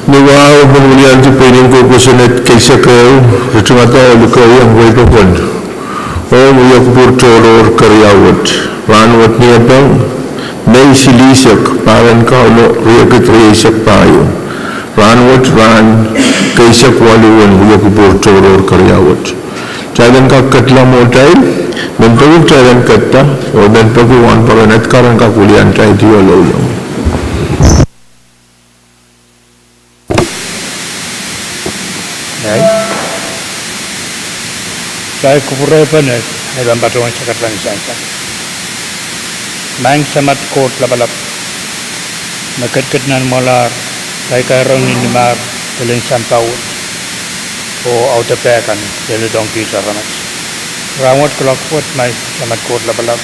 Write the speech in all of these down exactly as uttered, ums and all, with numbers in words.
Ni wahu, men wiliandi pweinen kosonned keisek ehu, ritingada oh likaiong wehi pokon ong wiekupwur tohrohr keriau wet. Rahnwet Niepeng, Mei silihsek, pahr en Kauno riekid rieisek pahieu. Rahnwet rahn keisek waluh en wiekupwur tohrohr keriau wet. Kitail en kak ketla mwohtail, men peki kitail en ketla, oh men peki Wahnpoaron Edgar en kak wiliandi loulou. Ai, kitail kupwurehpene, e pahn patohwan sakarada ni sansal. Maing Samat Koht Lapalap, me ketiket nan mwahlahr, kaikairong ni nimar, lel en sampah wet, oh audepe kan, lel dohng kihda aramas. Rahnwet kuloak wet, Maing Samat Koht Lapalap,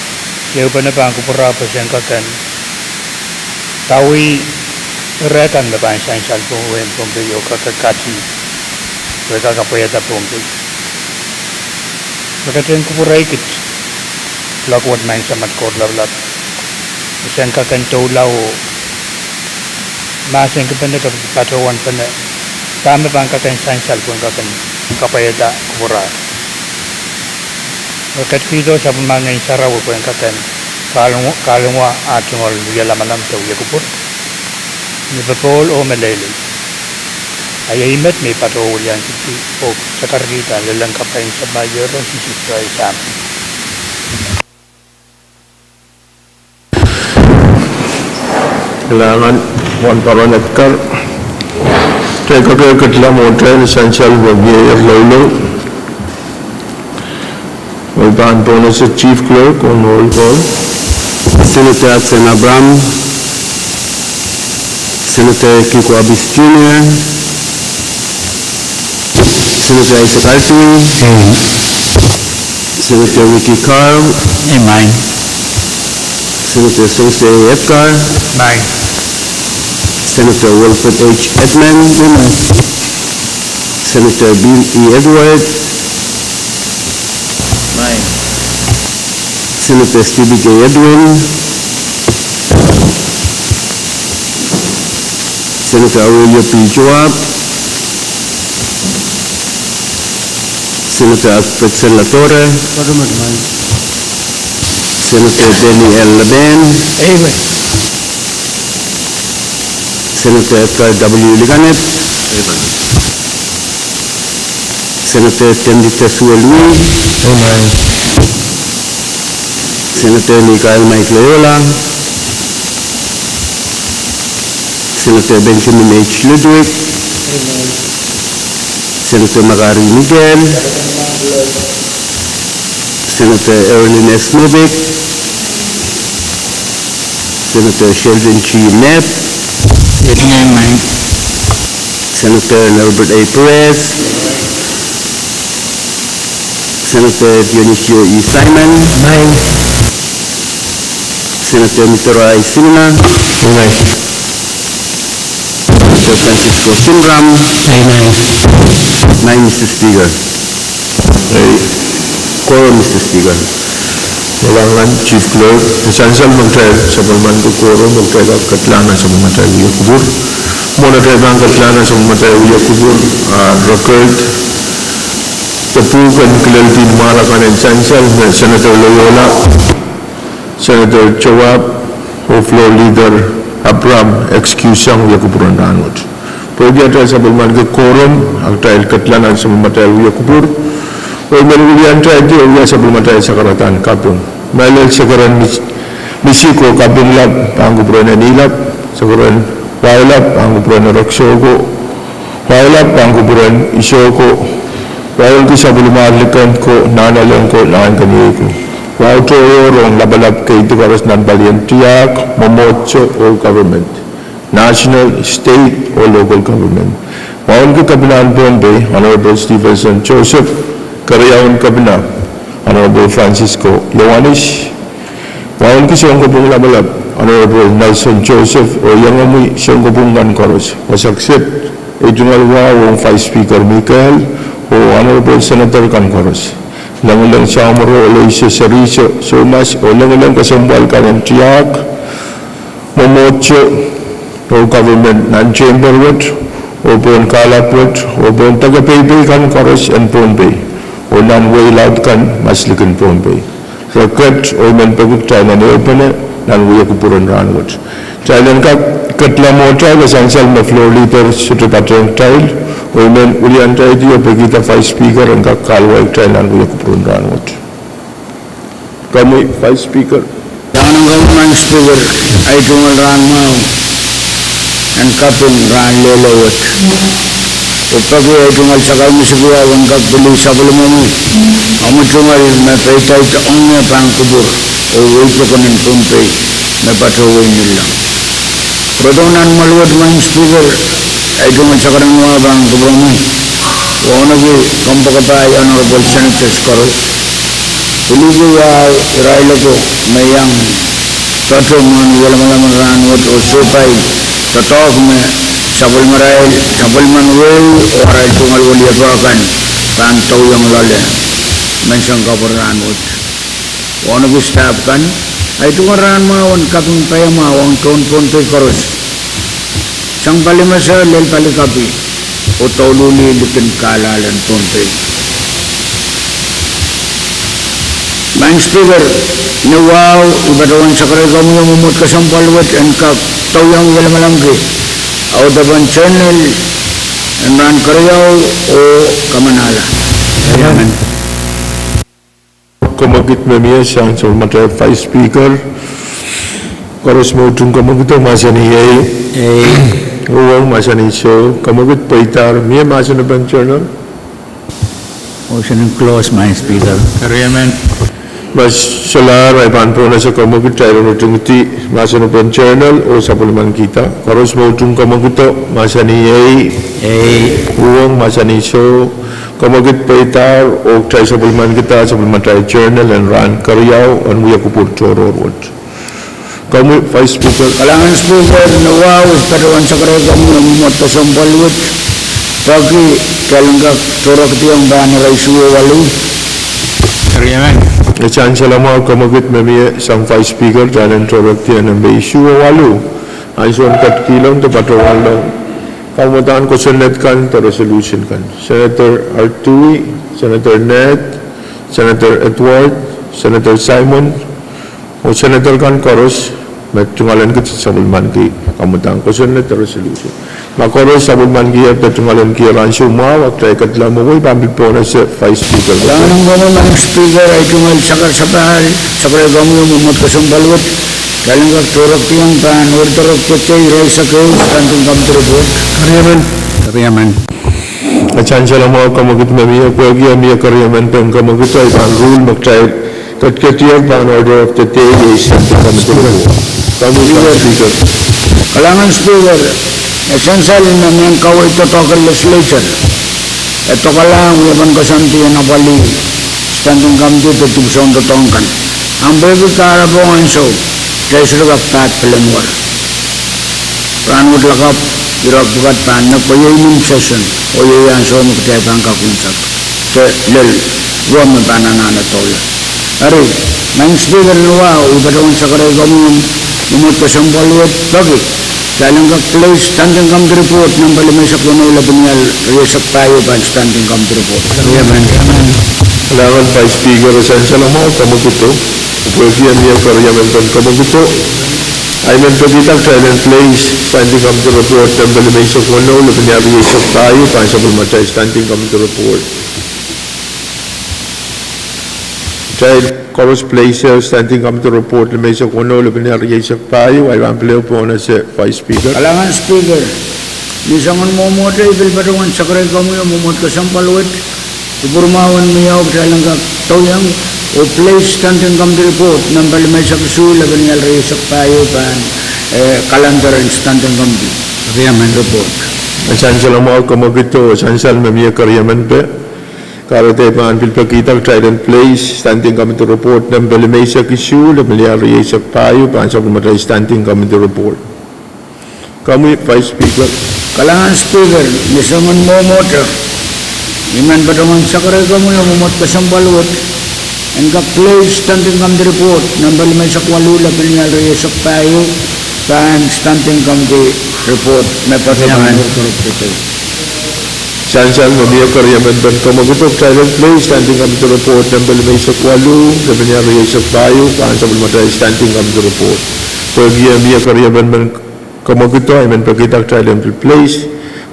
iei pene pahn kupwurahpeseng kak en kawi ire kan me pahn sansal Pohnpei, Pohnpei oh kak kati, pwe kak kapwaiada Pohnpei. Re ketin kupwurehkit kuloak wet, Maing Samat Koht Lapalap, me sen kak en doula oh mahsenki pene, kak patohwan pene dahme pahn kak en sansal pwe en kak en kapwaiada kupwurarail. Re ketikihdo sapwellime Ngehn Sarawi pwe en kak en kahlunga, kahlunga ah tungoal wia lamalam de wiekupwur, ni popohl oh meleilei. A iei met me I patohwan wiliandi oh sakarkihda lel en kapai en Sampa Iehros Sises Krais, amen. Kalahngan, Wahnpoaron Edgar. Kitail kak ketla mwohtail, sansal pwe mieier loulou. I pahn pwonehsang Chief Clerk ong roll call. Senator Adson Abraham, Senator Kiko Abis Junior, Senator Isaac Altwin, Senator Ricky Carl, Senator Sose Edgar, Senator Wilfred H. Edmund, Senator Bill E. Edward, Senator Stephen J. Edwin, Senator Aurelio P. Joab, Senator Alfred Salvatore, Senator Danny L. Laban, Senator Edgar W. Liganet, Senator Tendita Suolui, Senator Mikael Mike Loyola, Senator Benjamin H. Ludwig, Senator McGarry Miguel, Senator Earlene S. Novick, Senator Sheldon G. Knapp, Senator Norbert A. Perez, Senator Dionisio E. Simon, Senator Mitero I. Singna, Senator Francisco Shunram. Amen. Amen, Mister Speaker. Amen. Quorum, Mister Speaker. Kalahngan, Chief Clerk. Ni sansal me kitail sapwellimaniki quorum, kitail kak ketla nan sapwellimatail wiekupwur. Mwohn atail pahn ketla nan sapwellimatail wiekupwur, ah, record de pwuhk en kileldi ni mwahl akan en sansal, me Senator Loyola, Senator Joab, oh Floor Leader Abraham excuse sang wiekupwur en rahnwet. Pwehki atail sapwellimaniki quorum, a kitail ketla nan sapwellimatail wiekupwur. Oh I men wiliandi oh wia sapwellimatail sakaradahn kaping. Mehlel sekeren Mis-, Misiko Kapinglap, pahn kupwuren Enihlap, sekeren Waulap, pahn kupwuren Ereksoko, Waulap, pahn kupwuren Isoko, wauneki sapwellimatail likend ko, nahnalek ko, nahnkeniei ko. Wahu tohrohr ong lapalap keidi koaros nan palien tiahk, mwomwohdiso oh government, national, state oh local government. Wauneki Kepinahn Pohnpei, Honorable Stephenson Joseph, Keriaun Kepina, Honorable Francisco Ioanis, wauneki Sounkopwung Lapalap, Honorable Nelson Joseph, oh iengomwi Sounkopwung kan koaros. Wasa kiset, ei tungoal wahu ong Vice Speaker Mikael, oh Honorable Senator kan koaros. Lengileng Samworo Aloysius Seriso Thomas, oh lengileng kesempwal kan en tiahk, mwomwohdiso, oh government nan chamber wet, oh pohn kahlap wet, oh pohn deke peipei kan koaros en Pohnpei, oh nan wehi laud kan mas likin Pohnpei. Re ket oh I men peki kitail en ehupene nan wia kupwur en rahn wet. Kitail en kak ketla mwohtail, e sansal me floor leader sohte patehng kitail, oh I men wiliandi oh pekihda Vice Speaker en kak kahluwa kitail nan wia kupwur en rahn wet. Komwi Vice Speaker. Rahn en komwi Madam Speaker, ei tungoal rahn mwahu en kaping rahn lelo wet, oh peki ei tungoal sakai misikiwa en kak pili sapwellimomwi, omwi tungoal me peidait ong ie pahn kupwur oh wehi pokon en Pohnpei me patohwan wehi Nillong. Pwurodo nan mwoahl wet Madam Speaker, ei tungoal sakaradahn wahu pahn kupwuromwi, wauneki kompoakepahi Honourable Senators koaros, pwiliki wahu irail oko me iang patohwan wie lamalam en rahn wet oh sohpai doadoahk me sapwellimarail, sapwellimen wehi oh arail tungoal weliepe kan pahn douiong loale menseng kapw en rahn wet. Wauneki staff kan, ei tungoal rahn mwahu en kaping paiamwahu ong tohn Pohnpei koaros, sang pali mese lel pali kapi, oh douluhl likin kahlahl en Pohnpei. Madam Speaker, ni wahu I patohwan sakaraikomwi mwomwohd kesempwal wet en kak douiong wie lamalamki audepen Journal en rahn keriau oh kamanahla. Komokid me mie sang sapwellimatail Vice Speaker, koaros me utung komokido mahsanih ei. Uhwong mahsanih soh. Komokid pweidahr, mie mahsen en Journal? Motion en close, Madam Speaker. Ma solahr, I pahn pohnese komokid kitail en utingdi mahsen en Journal oh sapwellimankihda. Koaros me utung komokido mahsanih ei. Uhwong mahsanih soh. Komokid pweidahr oh kitail sapwellimankihda sapwellimatail Journal en rahn keriau en wia kupwur tohrohr wet. Komwi Vice Speaker. Kalahngan Speaker, ni wahu I patohwan sakarail komwi mwomwohd kesempwal wet pwehki kitail en kak tohrohrkidiong pahn ire isuh oh waluh. E sansal mwahu komokid me mie sang Vice Speaker, kitail en tohrohrkidi nempe isuh oh waluh. Ansou en ketikihong de patohwanlong kamwadang kosonned kan de resolution kan. Senator Artui, Senator Ned, Senator Edward, Senator Simon, oh Senator kan koaros me tungoalenkit sapwellimanki kamwadang kosonned de resolution. Ma koaros sapwellimanki de tungoalenki ansou mwahu, kitail ketla mwowe, I pahn pil pohnese Vice Speaker. Kalahngan en komwi Madam Speaker, ei tungoal sakarail komwi mwomwohd kesempwal wet, kitail en kak tohrohrkidiong pahn order of the day irail sake standing committee report. Keriemen. E sansal mwahu komokid me mie, pwehki e mie keriemen pen komokid, I pahn rule me kitail ketiket pahn order of the day, standing committee report. Komwi Speaker. Kalahngan Speaker, e sansal me mehn kaweid doadoahk en Legislature e dokelahng wiepen koasoandi en apwalih standing committee de dipwisoun doadoahk kan. Ahpw pwehki kahrepe oh ansou, kitail sohte kak pahd pilenwar. Rahnwet lakapw, ire pwukat pahn nek pwe iei imwin session, oh iei ansou me kitail pahn kak unsek de lel ruwe me pahn anahne doula. Eri, Madam Speaker, ni wahu I patohwan sakarail komwi mwomwohd kesempwal wet pwehki kitail en kak place standing committee report nempe limeisek weneu lepenial rieisek pahieu pahn standing committee report. Kalahngan Vice Speaker, e sansal mwahu komokido, pwehki e mie keriemen pen komokido, I men pekihda kitail en place standing committee report nempe limeisek weneu lepenial rieisek pahieu pahn sapwellimatail standing committee report. Kitail koaros place standing committee report limeisek weneu lepenial rieisek pahieu, I pahn pil pohnese Vice Speaker. Kalahngan Speaker, ni soangen mwomwohd I pil patohwan sakarail komwi mwomwohd kesempwal wet, kupwur mwahu en mie oh kitail en kak douiong oh place standing committee report nempe limeisek isuh lepenial rieisek pahieu pahn, eh, calendar en standing committee report. E sansal mwahu komokido, e sansal me mie keriemen pe. Kahrehda I pahn pil pekihda kitail en place standing committee report nempe limeisek isuh lepenial rieisek pahieu pahn sapwellimatail standing committee report. Komwi Vice Speaker. Kalahngan Speaker, ni soangen mwomwohd I men patohwan sakarail komwi mwomwohd kesempwal wet en kak place standing committee report nempe limeisek waluh lepenial rieisek pahieu pahn standing committee Report me patohwan. Sansal me mie keriemen pen kamwekid, kitail en pilei Standing Committee Report nempe limeisek waluh, lepin iar rieisek pahieu, pahn sapwellimatail Standing Committee Report. Pwehki mie keriemen pen kamwekid, I men pekihda kitail en pilei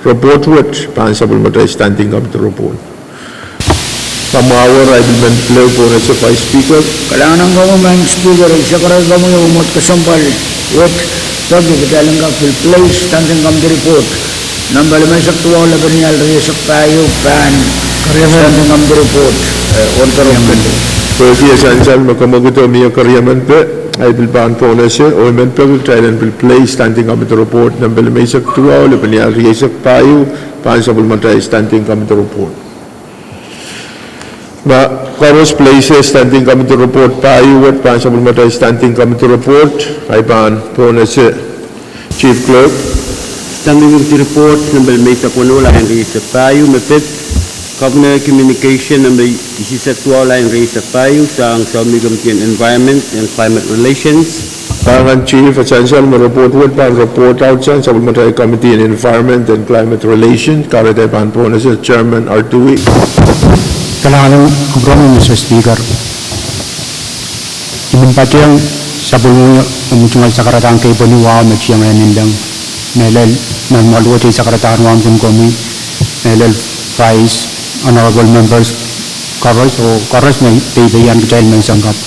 Report wet pahn sapwellimatail Standing Committee Report. Kamwahu, I pil men pilei pohn ese Vice Speaker. Kalahngan ong komwi Madam Speaker, I sakarai komwi oh mwomwohd kesempwal wet, pwehki kitail en kak pil pilei Standing Committee Report nempe limeisek duwau, lepin iar rieisek pahieu, pahn Standing Committee Report, eh, on the record. Pwehki sansal me kamwekid mie keriemen pen, I pil pahn pohn ese, oh I men peki kitail en pil pilei Standing Committee Report nempe limeisek duwau, lepin iar rieisek pahieu, pahn sapwellimatail Standing Committee Report. Ma koaros pilei Standing Committee Report pahieu wet pahn sapwellimatail Standing Committee Report, I pahn pohn ese Chief Clerk. Standing Committee Report nempe limeisek weneu, lain rieisek pahieu, me pid Governor Communication nempe isisek duwau, lain rieisek pahieu, sang Sapwellime Committee en Environment and Climate Relations. Pahn Chief, sansal me report wet pahn report ahpw sang sapwellimatail Committee en Environment and Climate Relations, kahrehda I pahn pohn ese Chairman Artui. Kalahngan ong komwi Mister Speaker. I men patohwan sapwellimomwi tungoal sakaradahn keipweni wahu me tieng rehn Ninleng, mehlel nan mwahl wet. I sakaradahn wahu ong komwi, mehlel Vice, Honorable Members koaros, oh koaros me peipeian kitail menseng kapw.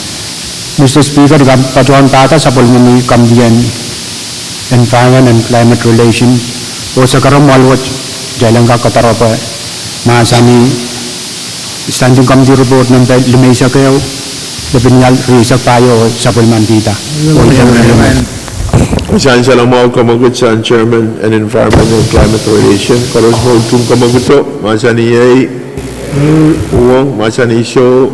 Mister Speaker, I patohwan pahda sapwellimomwi Committee en Environment and Climate Relation, oh sakaradahn mwahl wet kitail en kak kadaropwe mahsanih Standing Committee Report nempe limeisek ehu, lepin iar rieisek pahieu, oh sapwellimanikihda. Sansal mwahu kamwekid sang Chairman en Environment and Climate Relation, koaros mwo utung kamwekido, mahsanih iei, uhwong, mahsanih soh,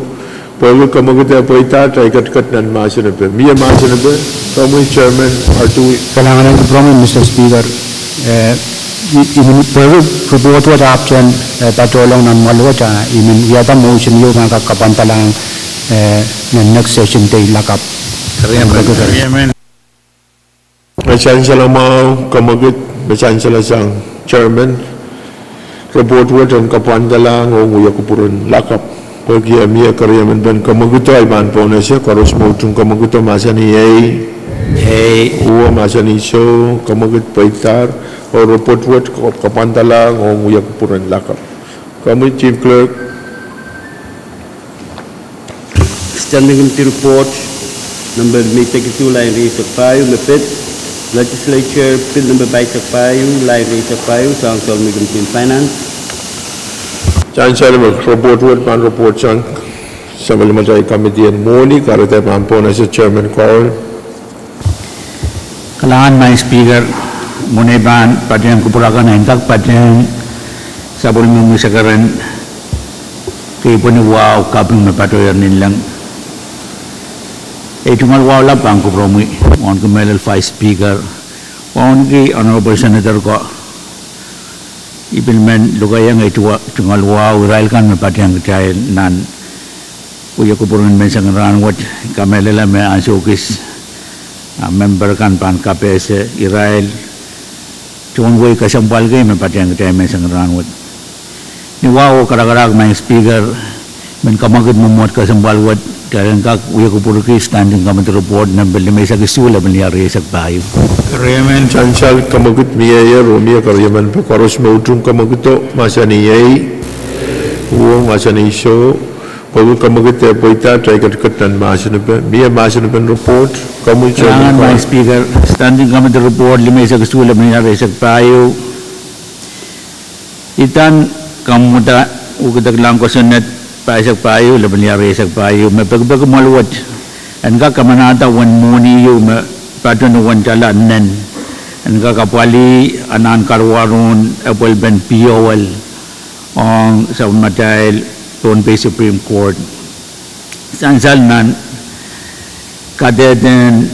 pwehki kamwekid e pweida, kitail ketiket nan mahsanipe. Mie mahsanipe, komwi Chairman Artui. Kalahngan ong komwi Mister Speaker. Eh, I, I men pwehki report wet ahpwtehn, eh, patohlong nan mwahl wet, ah, I men wiahda motion ieu me kak kapwandalahng, eh, nan next session de lakapw. Sansal mwahu kamwekid, me sansal sang Chairman, report wet en kapwandalahng ong wia kupwuren lakapw. Pwehki mie keriemen pen kamwekido, I pahn pohn ese, koaros mwo utung kamwekido, mahsanih iei, uhwong, mahsanih soh, kamwekid pweidahr, oh report wet kapwandalahng ong wia kupwuren lakapw. Komwi Chief Clerk. Standing Committee Report nempe limeisek isuh, lain rieisek pahieu, me pid Legislature Bill nempe pahisek pahieu, lain rieisek pahieu, sang Sapwellime Committee en Finance. Sansal me report wet pahn report sang sapwellimatail Committee en Mwohni, kahrehda I pahn pohn ese Chairman Carl. Kalahngan Madam Speaker, mwein I pahn patehng kupwur akan en kak patehng sapwellimomwi sekeren keipweni wahu kaping me patohier Ninleng. Ei tungoal wahu lap pahn kupwuromwi, wauneki mehlel Vice Speaker, wauneki Honorable Senator ko. I pil men lukehiong ei tungoal wahu irail kan me patehng kitail nan wia kupwur en menseng en rahn wet. Kamehlele me ansou kis, ah, memper kan pahn kapehse irail tohn wehi kesempwal kei me patehng kitail menseng en rahn wet. Ni wahu oh karakarahk Madam Speaker, I men kamwekid mwomwohd kesempwal wet kitail en kak wia kupwurki Standing Committee Report nempe limeisek isuh, lepin iar rieisek pahieu. Sansal kamwekid mieier, oh mie keriemen pen koaros mwo utung kamwekido, mahsanih iei, uhwong, mahsanih soh, pwehki kamwekid e pweida, kitail ketiket nan mahsanipe. Mie mahsanipen report, komwi Chairman Carl. Madam Speaker, Standing Committee Report limeisek isuh, lepin iar rieisek pahieu. Idan kamwuda wekidek lahng kosonned pahisek pahieu, lepin iar rieisek pahieu, me pekipeki mwoahl wet en kak kamanahda uwen mwohni ieu me patohwan uwen tala nen, en kak apwalih anahn karuwarohn epwelpen P O L ong sapwellimatail Pohnpei Supreme Court. Sansal nan kadehdehn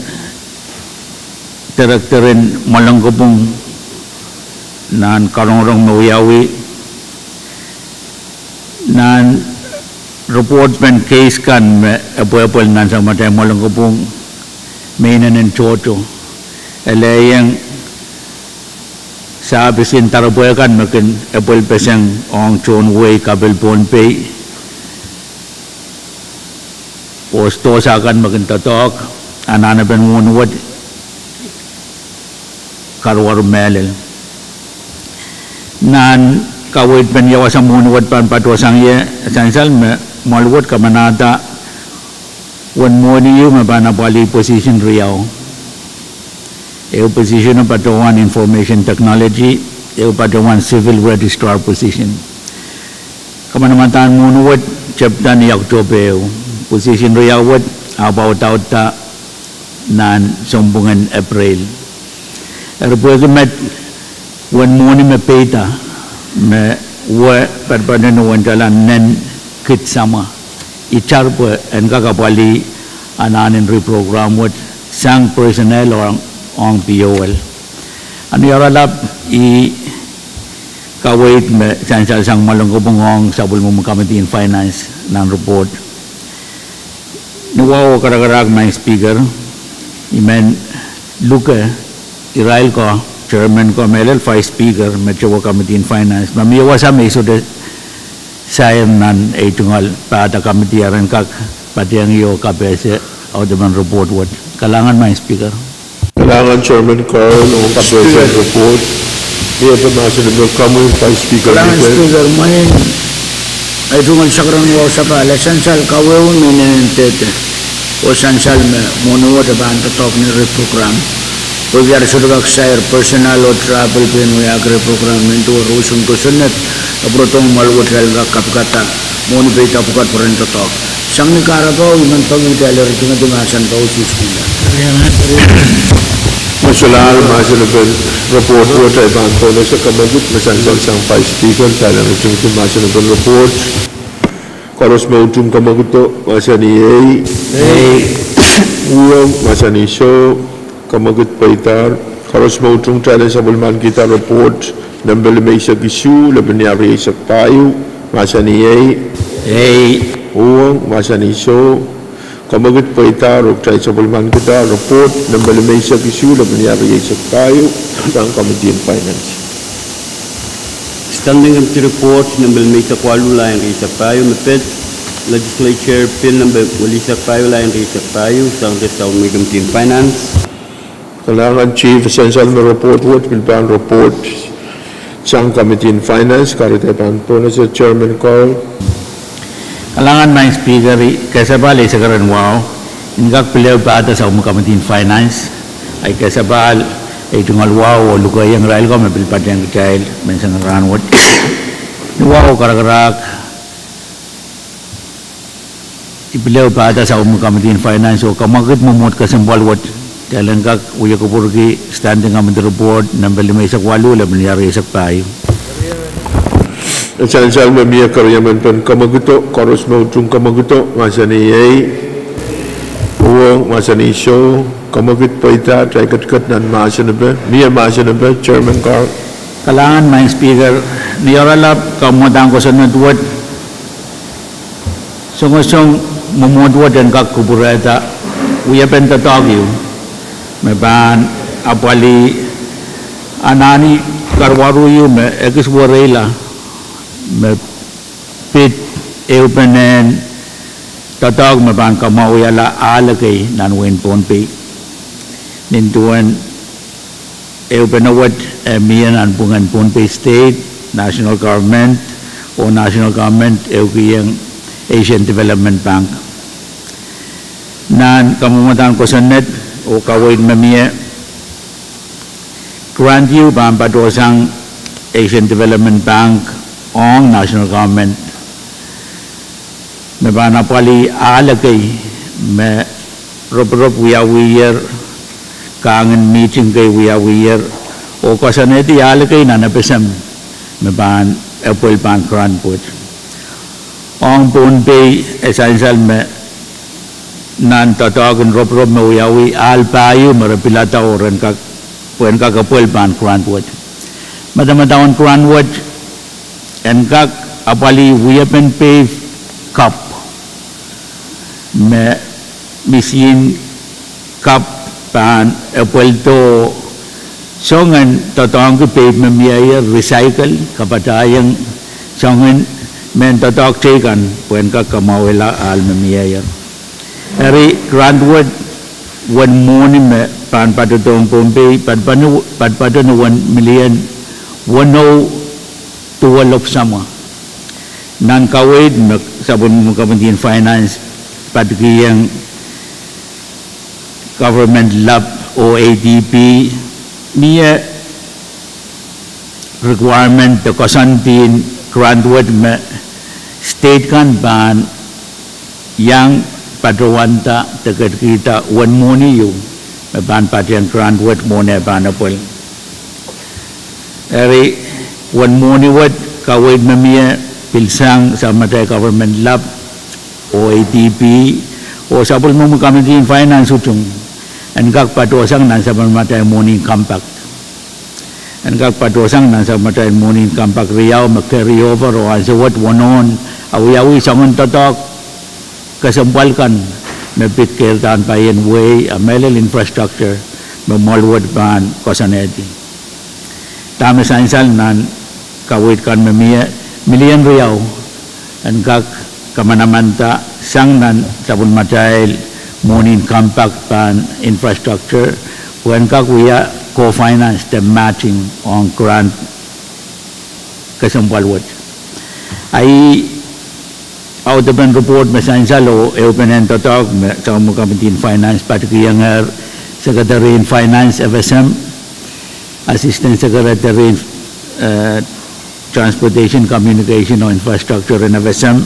director en mwoalengkupwung nan karongorong me wiawi, nan report pen case kan me epwepwel nan sapwellimatail mwoalengkupwung me inenen tohto, elehieng Sa pisikin doaropwe kan me kin epwelpeseng ong tohn wehi kapil Pohnpei, oh sidohsa kan me kin doadoahk, anahnepen mwohni wet karuwaru mehlel. Nan kaweid pen ia wasa mwohni wet pahn patohsang ie, sansal me mwahl wet kamanahda wen mwohni ehu me pahn apwalih position riau. Ehu position o patohwan Information Technology, ehu patohwan Civil Registrar position. Kamanamadahn mwohni wet tepda ni Oktohpe ehu. Position riau wet ahpw audaudda nan sounpwungen Epreil. Eri pwehki met wen mwohni me peida, me wia padapadahn wen tala nen kid samwa, itar pwe en kak apwalih anahn en reprogram wet sang personnel ong, ong P O L. A ni oaralap ih kaweid me sansal sang mwoalen kopwung ong sapwellimomwi Committee in Finance nan report. Ni wahu oh karakarahk, Madam Speaker, I men luke irail ko, chairman ko mehlel, vice speaker, me towe Committee in Finance, ma mie wasa me I sohte sair nan ei tungoal pahda committee, a ren kak patehng ie oh kapehse audepen report wet. Kalahngan, Madam Speaker. Kalahngan Chairman Carl ong kapehse en report. Mie pil mahsen en komwi, Vice Speaker. Kalahngan Speaker, mwein ei tungoal sakaradahn wahu sapahl, e sansal kawehwe me inenen dehde, oh sansal me mwohni wet e pahn doadoahk ni reprogram, pwehki re sohte kak sair personnel oh travel pein wiahki reprogram, nin duwen roson kosonned, e pwurodohng mwohni wet kak kapikada mwohni peida pwukat pwe ren doadoahk. Sang ni kahrepe, I men peki kitail en ritengedi mahsen pwe ususkila. Me solahr mahsen en report wet, I pahn pohnese kamwekid me sansal sang Vice Speaker, kitail en ritengedi mahsen en report. Koaros me utung kamwekido, mahsanih ei. Uhwong, mahsanih soh. Kamwekid pweidahr. Koaros me utung, kitail en sapwellimanikihda report nempe limeisek isuh, lepin ia rieisek pahieu, mahsanih ei. Uhwong, mahsanih soh. Kamwekid pweidahr oh kitail sapwellimanikihda report nempe limeisek isuh, lepin ia rieisek pahieu, sang Committee in Finance. Standing Committee report nempe limeisek waluh, lain rieisek pahieu, me pid Legislature Bill nempe welisek pahieu, lain rieisek pahieu, sang de sapwellime Committee in Finance. Kalahngan Chief, e sansal me report wet pil pahn report sang Committee in Finance, kahrehda I pahn pohnese Chairman Carl. Kalahngan Madam Speaker, I kesepahl ei sakaradahn wahu en kak pil ehu pahda sapwellime Committee in Finance. Ahi kesepahl ei tungoal wahu oh lukehiong irail ko me pil patehng kitail menseng rahnwet. Ni wahu oh karakarahk, I pil ehu pahda sapwellime Committee in Finance oh kamwekid mwomwohd kesempwal wet, kitail en kak wie kupwurki Standing Committee report nempe limeisek waluh, lepin ia rieisek pahieu. E sansal me mie keriemen pen kamwekido, koaros me utung kamwekido, mahsanih ei. Uhwong, mahsanih soh. Kamwekid pweidahr, kitail ketiket nan mahsen epe, mie mahsen epe, Chairman Carl. Kalahngan Madam Speaker, ni oaralap kamwadang kosonned wet, songosong mwomwohd wet en kak kupwurehda wiepen doadoahk ehu me pahn apwalih anahn karuwaru ehu me ekis wereila, me pid ehupenen doadoahk me pahn kamwahwihala ahl ekei nan wehin Pohnpei. Nin duwen ehupene wet e mie nanpwungen Pohnpei State, National Government, oh National Government e kihong Asian Development Bank. Nan kamwadang kosonned oh kaweid me mie, grant ehu pahn patohsang Asian Development Bank ong National Government me pahn apwalih ahl ekei me roporop wiawiher, kahngin mihting kei wiawiher, oh koasoanehdi ahl ekei nan FSM me pahn epwel pahn grant wet. Ong Pohnpei e sansal me nan doadoahk en roporop me wiawi ahl pahieu me re pilada oh ren kak, pwe en kak epwel pahn grant wet. Madamadau en grant wet en kak apwalih wiepen pave cup me misihn cup pahn epweldo Soangen doadoahngki peip me mieier, recycle, kapatahieng soangen mehn doadoahk teikan pwehn kak kamwahwihla ahl me mieier. Eri grant wet, wen mwohni me pahn patohdohng Pohnpei, patopato ni wen million weneu duwelopw samwa. Nan kaweid me sapwellimomwi Committee on Finance patikihong government lap oh A D B, mie requirement de koasoandi en grant wet me state kan pahn iang patohwanda de ketikihda wen mwohni ieu me pahn patehng grant wet mwohn eh pahn apwal. Eri wen mwohni wet kaweid me mie pil sang sapwellimatail government lap oh A D B oh sapwellimomwi Committee on Finance utung en kak patohsang nan sapwellimatail mwohni en compact. En kak patohsang nan sapwellimatail mwohni en compact riau me carry over oh ansou wet wonohn awiawi soangen doadoahk kesempwal kan me pid keirdahn paien wehi a mehlel infrastructure me mwoahl wet pahn koasoanehdi. Dahme sansal nan kaweid kan me mie million riau en kak kamanamanada sang nan sapwellimatail mwohni en compact pahn infrastructure pwe en kak wia co-finance de matching ong grant kesempwal wet. A ih audepen report me sansal oh ehupenen doadoahk me sapwellimomwi Committee on Finance patikihongehr Secretary en Finance F S M, Assistant Secretary en Transportation, Communication oh Infrastructure en F S M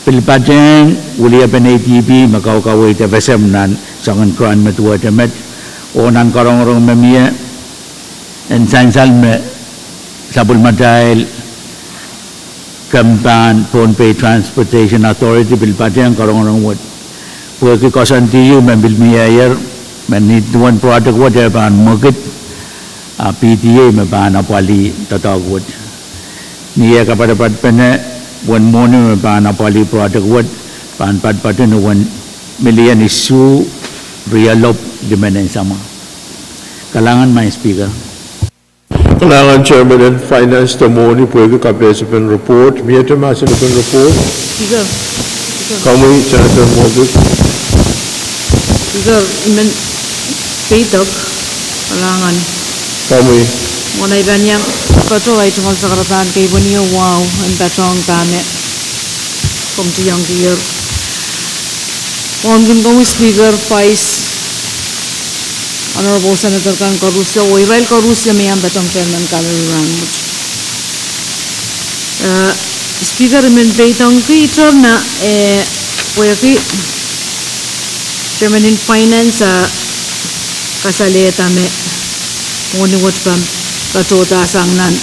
pil patehng weliepen A D B me kaukaweid F S M nan soangen grant me duwehte met oh nan karongorong me mie en sansal me sapwellimatail kempahn Pohnpei Transportation Authority pil patehng karongorong wet pwehki koasoandi ieu me pil mieier me ni duwen project wet eh pahn mwekid a P T A me pahn apwalih doadoahk wet. Ni eh kapatapadpene wen mwohni me pahn apwalih project wet pahn patopato ni wen million isuh rielopw limenen samwa. Kalahngan Madam Speaker. Kalahngan Chairman en Finance de Mwohni pwehki kapehsepen report. Miehte mahsen en report? Komwi Senator Moffitt. Speaker, I men peidek. Kalahngan. Komwi. Mwohn ei pahn iang patoh, I tungoal sakarada en keipweni oh wahu en patohng dahme komw tiongkier. Wauneki komwi Speaker, Vice, Honorable Senator kan koaros, oh irail koaros me iang patohng Chairman Callery rahnwet. Speaker, I men peidengki ihte me, eh, pwehki Chairman en Finance a kasalehda me mwohni wet pahn patohda sang nan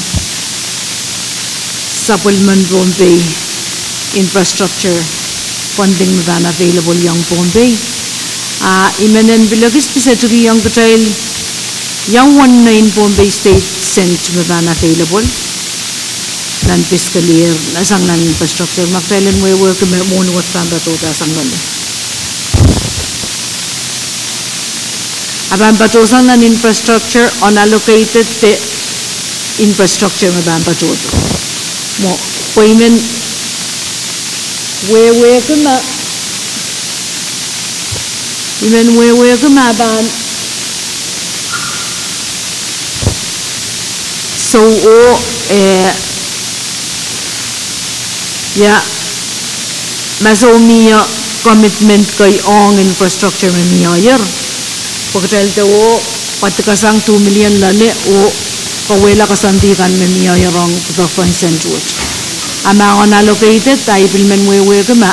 sapwellimen Pohnpei infrastructure funding me pahn available iong Pohnpei. A I men en pil ekis pisetikihong kitail ia uwen nein Pohnpei State cent me pahn available nan fiscal year sang nan infrastructure ma kitail en wehwehki me mwohni wet pahn patohda sang loale. A pahn patohsang nan infrastructure unallocated de infrastructure me pahn patohdo. Mwo, pwe I men wehwehki ma, I men wehwehki ma pahn sou oh, eh, ia, ma sou mie commitment kei ong infrastructure me mieier. Pwe kitail dehr padikasang two million loale oh kawehla koasoandi kan me mieier ong development cent wet. A ma unallocated, a I pil men wehwehki ma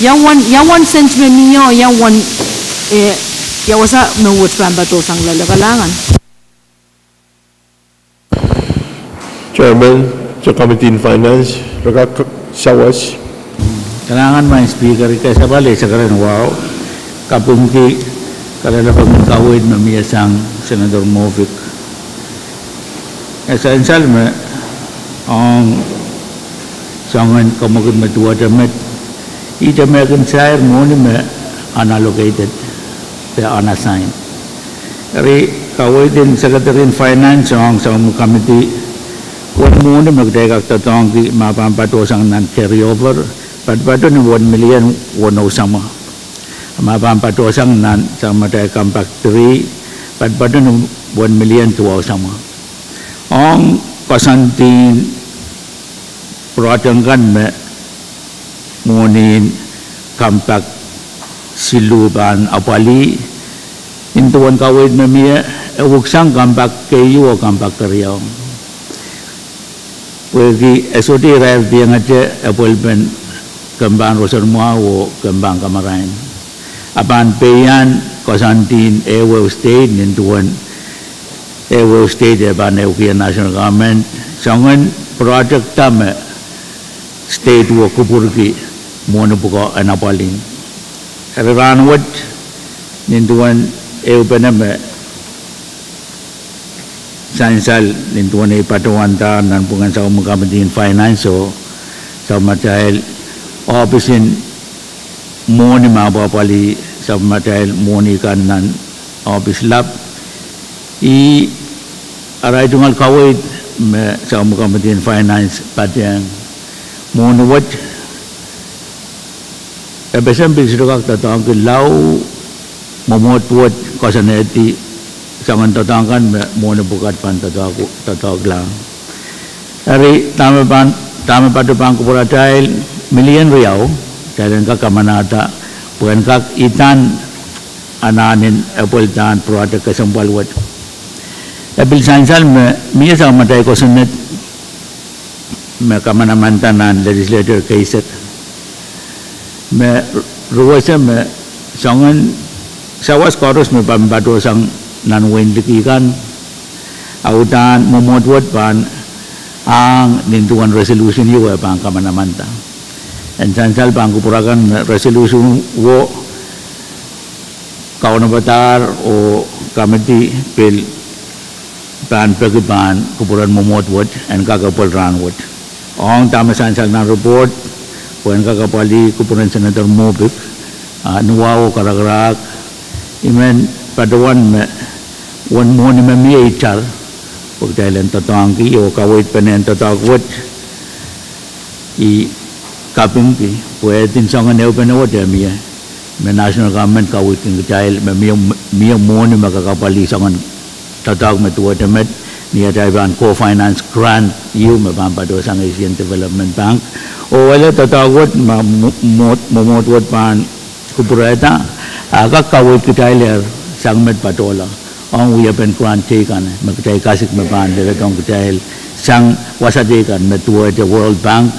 ia uwen, ia uwen cent me mie, ia uwen, eh, ia wasa me wet pahn patohsang loale. Kalahngan. Chairman, Committee on Finance, re kak sawas. Kalahngan Madam Speaker, I kesempwal eisek rehn wahu kapingki kalelapak en kaweid me mie sang Senator Moffitt. E sansal me ong soangen kamwekid me duwehte met, ihte me kin sair mwohni me unallocated de unassigned. Eri kaweid en Secretary en Finance ong Subcommittee, uwen mwohni me kitail kak doadoahngki ma pahn patohsang nan carry over, patopato ni wen milion weneu samwa. Ma pahn patohsang nan Subcommittee Compact three, patopato ni wen milion duwau samwa. Ong koasoandi pwurehng kan me mwohni en Compact siluh pahn apwalih, nin duwen kaweid me mie, e wuk sang Compact keieu oh Compact keriau. Pwehki e sohte irair diengete epwelpen kempahn roson mwahu oh kempahn kamarain. A pahn peian koasoandien ehuehu state, nin duwen ehuehu state e pahn ehukihong national government, soangen project da me state wet kupwurki mwohni pwukoa en apwalih. Eri rahnwet, nin duwen ehupene me sansal, nin duwen ei patohwandahr nanpwungen Subcommittee en Finance oh Subcommittee ohpis en mwohni me apwapwalih Subcommittee mwohni kan nan ohpis lap, ih arail tungoal kaweid me Subcommittee en Finance patehng. Mwohni wet, e pesen pil sohte kak doadoahngki lao mwomwohd wet koasoanehdi soangen doadoahk kan me mwohni pwukat pahn doadoahk, doadoahklahng. Eri dahme pahn, dahme pahn kupwuratail milion riau, kitail en kak kamanahda pwe en kak idan anahn en epweldahn project kesempwal wet. E pil sansal me mie Subcommittee kosonned me kamanamanda nan legislature keisek, me ruwese me soangen sawas koaros me pahn patohsang nan wehin liki kan, a uhdahn mwomwohd wet pahn ahng nin duwen resolution ieu e pahn kamanamanda. En sansal pahn kupwur akan me resolution wo kaunopadahr oh committee pil pahn peki pahn kupwuren mwomwohd wet en kak epwel rahnwet. Ong dahme sansal nan report, pwe en kak apwalih kupwuren Senator Mopik, a ni wahu oh karakarahk, I men patohwan me uwen mwohni me mie itar, pwe kitail en doadoahngki oh kaweid pene en doadoahk wet, I kapingki pwe e din soangen ehupene wet e mie, me national government kaweidki kitail me mie, mie mwohni me kak apwalih soangen doadoahk me duwehte met, ni atail pahn co-finance grant ieu me pahn patohsang Asian Development Bank. Oh ele doadoahk wet me mwo-, mwo-, mwomwohd wet pahn kupwurehda, a kak kaweid kitailehr sang met patohla ong wiepen grant teikan me kitail kasik me pahn leledohng kitail sang wasa teikan me duwehte World Bank,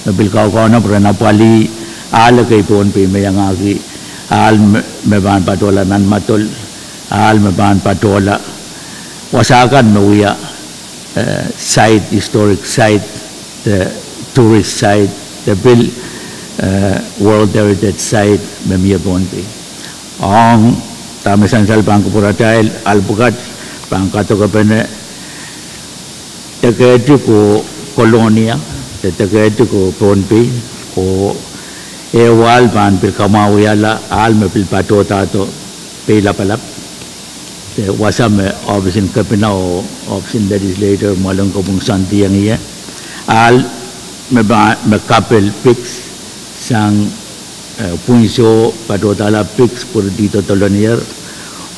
me pil kaukaunop ren apwalih ahl ekei Pohnpei me iangahki ahl me, me pahn patohla nan Madol, ahl me pahn patohla wasa kan me wia site, historic site, de tourist site, de pil World Heritage Site me mie Pohnpei. Ong dahme sansal pahn kupwuratail, ahl pwukat pahn kadokepene dekehdi ko Kolonia, de dekehdi ko Pohnpei, oh ehu ahl pahn pil kamwahwihala ahl me pil patohdahdo Peilapalap, de wasa me ohpis en kepina oh ohpis en legislator mwoalen kopwung soandiong ie, ahl me pa-, me kapel piks sang pwinso patohdahla piks pwuridihdo dolonier,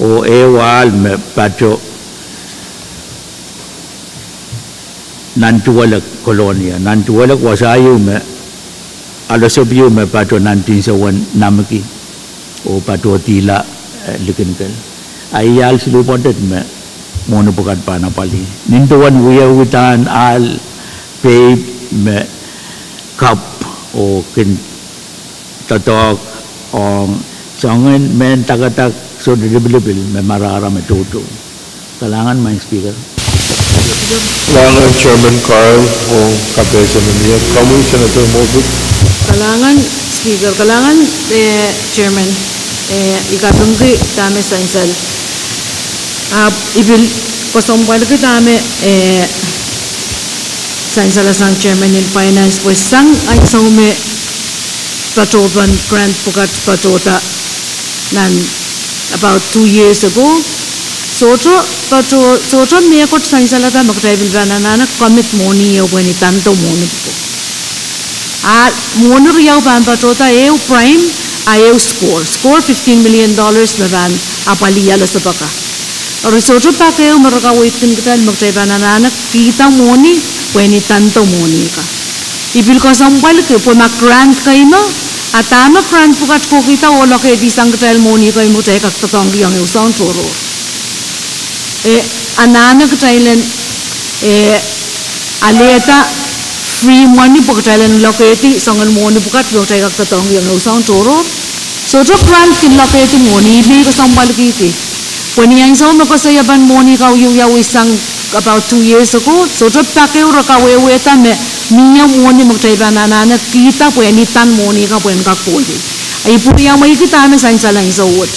oh ehu ahl me pato nan Tuwelek Kolonia, nan Tuwelek wasa ieu me alosep ieu me pato nan tinsowen Namiki oh patohdihla Likinkel. A ih ahl siluh pwoatet me mwohni pwukat pahn apwalih. Nin duwen wiewidahn ahl peip me kapw oh kin doadoahk ong soangen mehn dakadak sohte lipilipil me marahra me toutou. Kalahngan, Madam Speaker. Kalahngan, Chairman Carl, ong kapehse me mie. Komwi, Senator Mopik. Kalahngan, Speaker. Kalahngan, eh, Chairman. Eh, I kapingki dahme sansal. Ahpw I pil kesempwalki dahme, eh, sansalasang Chairman en Finance pwe sang ansou me patohwan grant pwukat patohda nan about two years ago, Sohte, sohte mehkot sansalada me kitail pil pahn anahne commit mwohni ehu pwehn idando mwohni pwuko. A mwohni riau pahn patohda, ehu prime, a ehu score. Score fifteen million dollars me pahn apwalih losopoka. Eri sohte pak ehu me re kaweidkin kitail me kitail pahn anahne kihda mwohni pwehn idando mwohni ka. I pil kesempwalki pwe ma grant kei me, a dahme grant pwukat kohkihda oh lokehdi sang kitail mwohni kei me kitail kak doadoahngki ong ehu soahng tohrohr. E anahne kitail en, e, alehda free mwohni pwe kitail en lokehdi soangen mwohni pwukat me kitail kak doadoahngki ong ehu soahng tohrohr. Sohte grant kin lokehdi mwohni, I pil kesempwalkihdi. Pwe ni ansou me koasoiepen mwohni ka wiawi sang about two years ago, sohte pak ehu re kawehwehda me mie mwohni me kitail pahn anahne kihda pwehn idan mwohni ka pwehn kak kohwei. I pwuriamweiki dahme sansal ansou wet.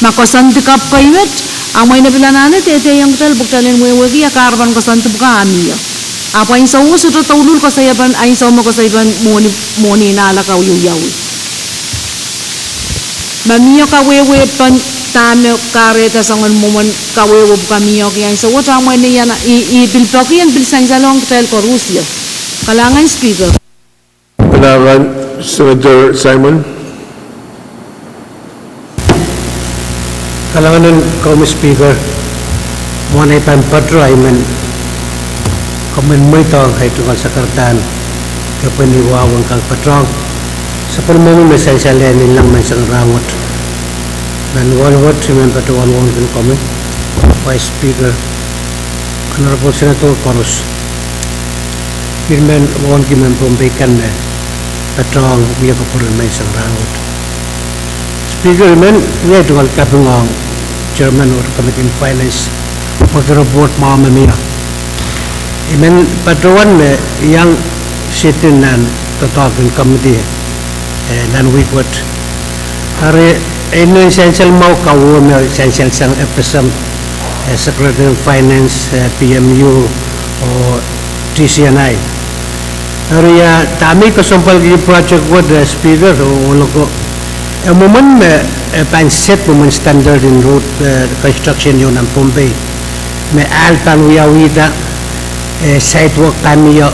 Ma koasoandi kapw kei met, a mwein e pil anahne dehdehiong kitail pwe kitail en wehwehki ia kahrepen koasoandi pwukat a mie. Ahpw ansou wet sohte douluhl koasoiepen ansou me koasoiepen mwohni, mwohni en ahl ka wiawi. Ma mie kawehwehpen dahme kahrehda soangen mwomwen kawehwe pwukat mie ki ansou wet, a mwein I, I pil peki en pil sansalohng kitail koaros ie. Kalahngan Speaker. Kalahngan Senator Simon. Kalahngan en komwi Speaker. Mwohn ei pahn patoh, I men komw en mweidohng ei tungoal sakardahn kepwe ni wahu en kak patohng sapwellimomwi me sansal en inlang menseng rahnwet. Nan wahnwet I men patohwan wauneki komwi, Vice Speaker, Honorable Senator koaros, pil men wauneki mehn Pohnpei kan me patohng wia kupwuren menseng rahnwet. Speaker, I men wia ei tungoal kaping ong Chairman wet Committee on Finance, pwehki report mwahu me mie. I men patohwan me I iang sit in nan doadoahk en committee, eh, nan wihk wet. Eri, inenen sansal mwahu kawewe me sansal sang FSM, eh, Secretary of Finance, eh, PMU, oh TCNI. Eri, ah, dahme I kesempwalki project wet, eh, Speaker, oh, oh loko, eh, mwomwen me, eh, pahn set mwomwen standard en road, eh, construction ieu nan Pohnpei. Me ahl pahn wiawihda, eh, sidewalk pahn mie,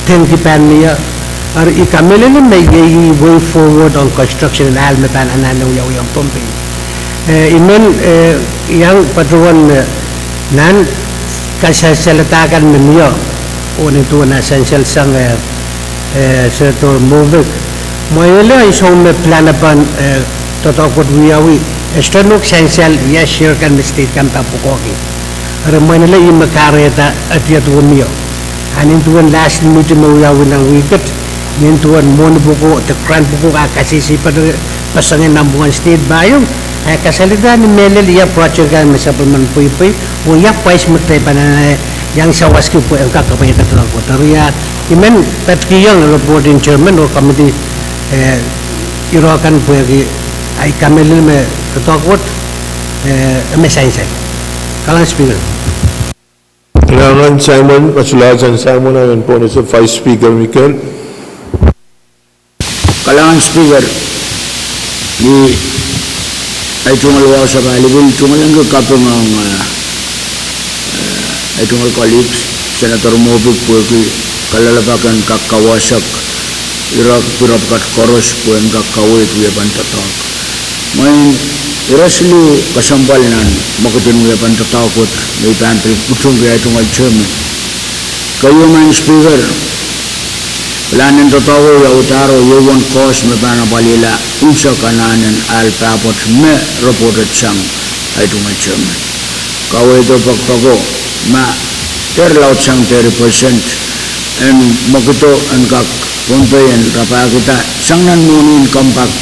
dengki pahn mie, eri I kamehlele me iei way forward on construction en ahl me pahn anahne wiawi ong Pohnpei. Eh, I men, eh, iang patohwan me nan kasansalada kan me mie, oh nin duwen ah sansal sang, eh, eh, Senator Movic, mwein ele ansou me pilahn pahn, eh, doadoahk wet wiawi, e sohte nohk sansal ia share kan me state kan pahn pwukoahki. Eri mwein ele ih me kahrehda etiet wet mie. A nin duwen last meeting me wiawi nan wihk et, nin duwen mwohni pwuko, de grant pwuko ah kasihsih pahn pasang en nan pwuhken state pahieu, a e kasalehda ni mehlel ia project kan me sapwellimen pweipwei, oh ia pwais me kitail pahn anahne iang sawaski pwe en kak kapwaiada doadoahk wet. Eri ah, I men peki iang report en Chairman oh committee, eh, ire kan pwehki ahi kamehlele me doadoahk wet, eh, me sansal. Kalahngan Speaker. Kalahngan Simon, ma solahr sang Simon, I men pwonese Vice Speaker Mikel. Kalahngan Speaker, ni ahi tungoal wahu sapahl I pil tungoalenki kaping ong, eh, eh, ahi tungoal colleagues, Senator Movic pwehki kalelapak en kak kawehsek ire, ire pwukat koaros pwehn kak kaweid wiepen doadoahk. Mwein ire siluh kesempwal nan mwekid en wiepen doadoahk wet me I pahn pil pwurehng ahi tungoal Chairman. Keieu, Madam Speaker, pilahn en doadoahk wet wiawihdahr oh iei uwen koaros me pahn apwalihla unsek anahn en ahl pahpwet me reported sang ahi tungoal Chairman. Kaweido pekipeko ma dehr laudsang thirty percent en mwekido en kak Pohnpei en rapahkihda sang nan mwohni en compact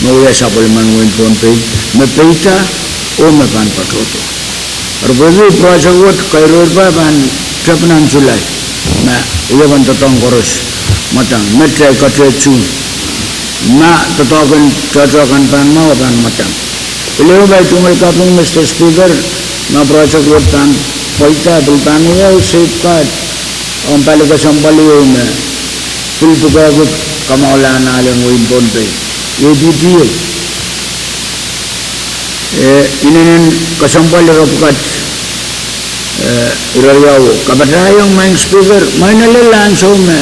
me wia sapwellimen wehin Pohnpei me peida oh me pahn patohdo. Eri pwehki project wet keiroir pahn tepin nan July, ma wiepen doadoahk koaros mwadang, met ei kate June, ma doadoahk en tohto kan pahn mwahu pahn mwadang. Pil ehu ahi tungoal kaping, Mister Speaker, ma project wet pahn pweida pil pahn wiawi safeguard ong pali kesempwal ieu me pil pwukoahki kamwahulah en ahl en wehin Pohnpei, A P T A. Eh, inenen kesempwal ire pwukat, eh, ire riau kapatahiong Madam Speaker, mwein lel ansou me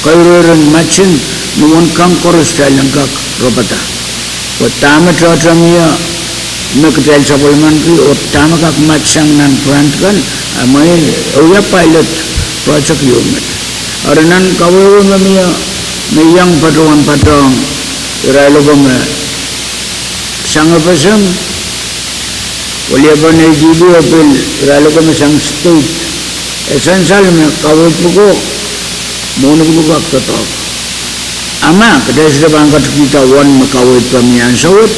keireiren matsing ni uwen kan koaros kitail en kak ropada. Pwe dahme tohto mie me kitail sapwellimaniki oh dahme kak matsang nan grant kan, a mwein e wia pilot project ieu met. Eri nan kawehwe me mie, me iang patohwan patohng irail oko me sang FSM, weliepen ADB oh pil irail oko me sang state, e sansal me kaweid pwuko, mwohni pwuko kak doadoahk. A ma kitail sohte pahn ketikihda uwen me kaweid pwe mie ansou wet,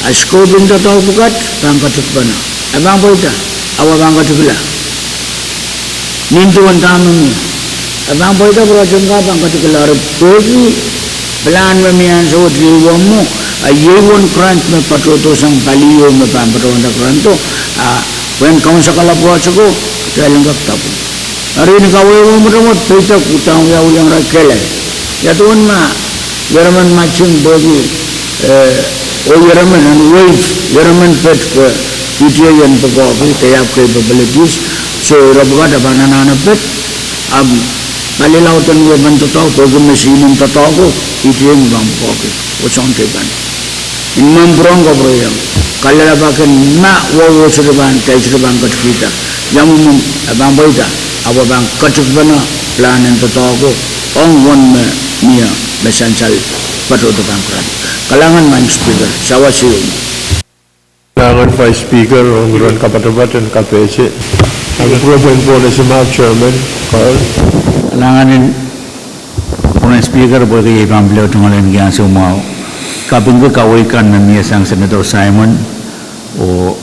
a scope en doadoahk pwukat pahn ketikipene. E pahn pweida, a wa pahn ketikihla. Nin duwen dahme mie, e pahn pweida, project kan pahn ketikihla. Eri pwehki pilahn me mie ansou wet iei mwo, a iei uwen grant me patohdo sang pali ieu me pahn patohwanda grant o, a pwehn kaunsekala project o, kitail en kak dapwung. Eri ni kawehwe mwotomwot, peidek uhdahn wiawi iang irail kele. Ia duwen ma, ieremen matsing pwehki, eh, oh ieremen en waive, ieremen pet pwe PTA en pwukoahki, they have capabilities. So ire pwukat e pahn anahne pet, ahpw pali laud en wiepen doadoahk, pwehki me sihnen doadoahk o, PTA me pahn pwukoahki, oh soang teikan. I men pwurehng kapwureiong kalelapak en ma wehwehki sohte pahn, kitail sohte pahn ketikihda. Ia mwomwen e pahn pweida, ahpw e pahn ketikipene pilahn en doadoahk o, ong uwen me mie me sansal patohdo pahn grant. Kalahngan Madam Speaker, sawas ieu. Kalahngan Vice Speaker ong ren kapatapat en kapehse. Ahpw kupwuren Pwuhn Esimah, Chairman, call. Kalahngan en Pwuhn Speaker pwehki iei pahn pil tungoaleniki ansou mwahu. Kapingki kaweid kan me mie sang Senator Simon oh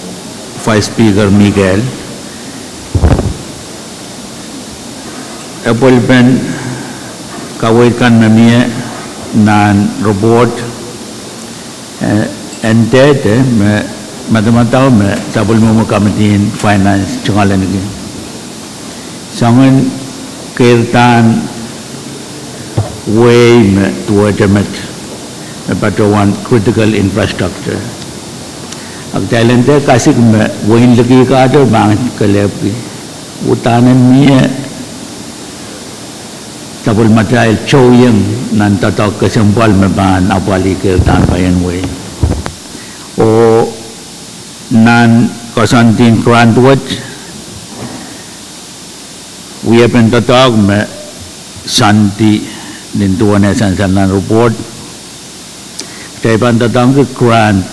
Vice Speaker Mikael. Epwelpen kaweid kan me mie nan report, eh, en dehde me madamadau me sapwellimomwi Committee en Finance tungoaleniki. Soangen keirdahn wehi me duwehte met, me patohwan critical infrastructure. A kitail en dehr kasik me wehin liki kahto pahn kelehpwki. Uhdahn en mie sapwellimatail tohieng nan doadoahk kesempwal me pahn apwalih keirdahn paian wehi. Oh nan koasoandien grant wet, wiepen doadoahk me soandi nin duwen eh sansal nan report, kitail pahn doadoahngki grant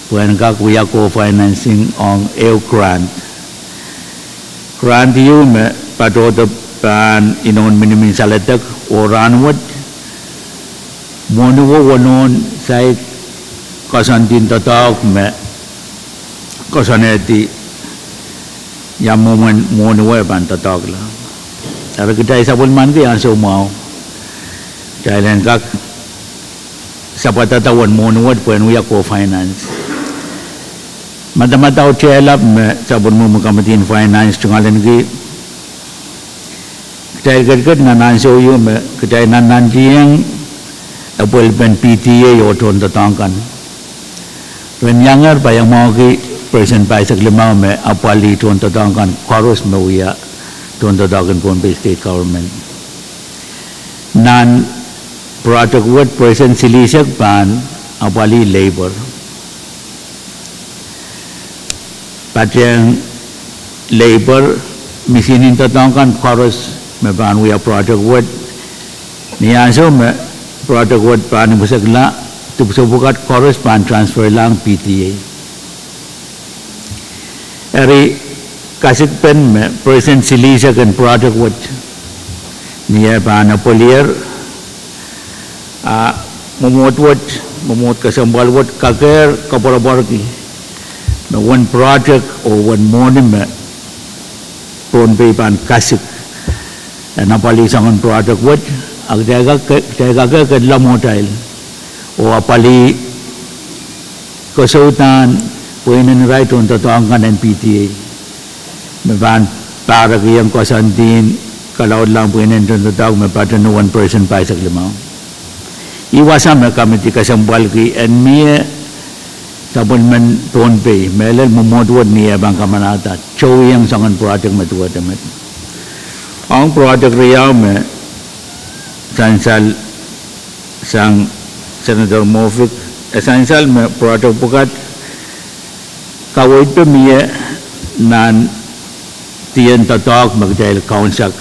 pwehn kak wia co-financing ong ehu grant. Grant ieu me patohdo pahn inoun minimin saledek oh rahnwet, mwohniwo wonohn saik koasoandien doadoahk me koasoanehdi ia mwomwen mwohniwo pahn doadoahkla. Eri kitail sapwellimaniki ansou mwahu kitail en kak sapwadada uwen mwohni wet pwehn wia co-finance. Madamadau tehlap me sapwellimomwi Committee en Finance tungoaleniki, kitail ketiket nan ansou ieu me kitail nannantieng epwelpen PTA oh tohndoadoahk kan. Ren iangehr paiamwahuki percent pahisek limau me apwalih tohndoadoahk kan koaros me wia tohndoadoahk en Pohnpei State Government. Nan project wet percent silihsek pahn apwalih labour. Patehng labour, misihn en doadoahk kan koaros me pahn wia project wet. Ni ansou me project wet pahn ipwisekla, dipwisou pwukat koaros pahn transferlahng PTA. Eri kasikpen me percent silihsek en project wet ni eh pahn apwaliher, a mwomwohd wet, mwomwohd kesempwal wet kakehr koapworopworki me uwen project oh uwen mwohni me Pohnpei pahn kasik en apwalih soangen project wet, a kitail kak, kitail kakehr ketila mwohtail oh apwalih koasoandien pweinen irail tohndoadoahk kan en PTA me pahn pahrekiong koasoandien kalaudlahng pweinen tohndoadoahk me patehng uwen percent pahisek limau. Ih wasa me committee kesempwalki en mie sapwellimen Pohnpei, mehlel mwomwohd wet ni eh pahn kamanahda, tohn soangen project me duwehte met. Ong project riau me sansal sang Senator Moffitt, e sansal me project pwukat kaweid pwe mie nan dien doadoahk me kitail kaunsak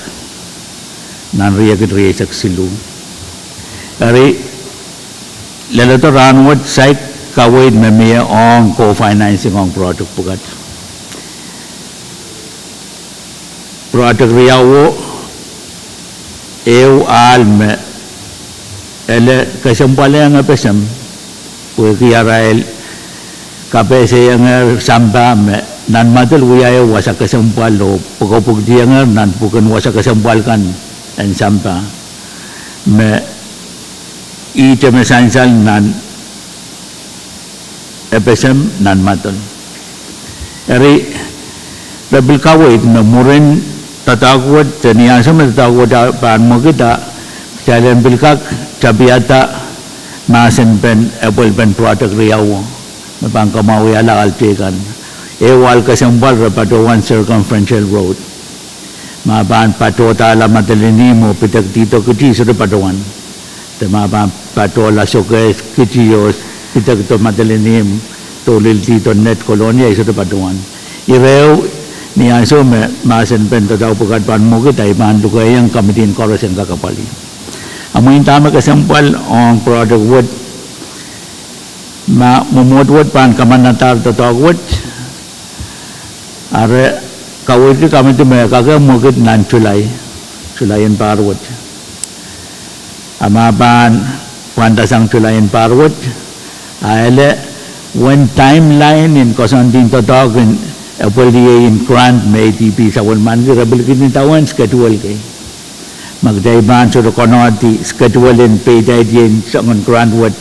nan riekid rieisek siluh. Eri, leledo rahnwet saik kaweid me mie ong co-financing ong project pwukat. Project riauo, ehu ahl me ele kesempwalehng FSM, pwehki arail kapehseiengehr sampah me nan Madel wia ehu wasa kesempwal oh pwukopwukdiengehr nan pwuken wasa kesempwal kan en sampah, me ihte me sansal nan FSM nan Madel. Eri, re pil kaweid me mwurin doadoahk wet, de ni ansou me doadoahk wet pahn mwekid, kitail en pil kak tapiada mahsenpen epwelpen project riauo me pahn kamwahuiala ahl teikan. Ehu ahl kesempwal re patohwan circumferential road, ma pahn patohdahla Madolenihmw oh pidekdihdo Kiti, sohte patohwan. De ma pahn patohla Sokehs, Kiti oh pidekdo Madolenihmw, dohlihdihdo Net Kolonia, sohte patohwan. Ire ehu, ni ansou me mahsenpen doadoahk pwukat pahn mwekid, I pahn lukehiong committee en koaros en kak apwalih. A mwein dahme kesempwal ong project wet, ma mwomwohd wet pahn kamanadahr doadoahk wet, a re kaweidki committee me kak mwekid nan Sulai, Sulai en pahr wet. A ma pahn pwandasang Sulai en pahr wet, a ele uwen timeline en koasoandi doadoahk en epweldier en grant me ADB sapwellimaniki, re pil kin idawehn schedule kei. Ma kitail pahn sohte konehdi schedule en peidaidieng soangen grant wet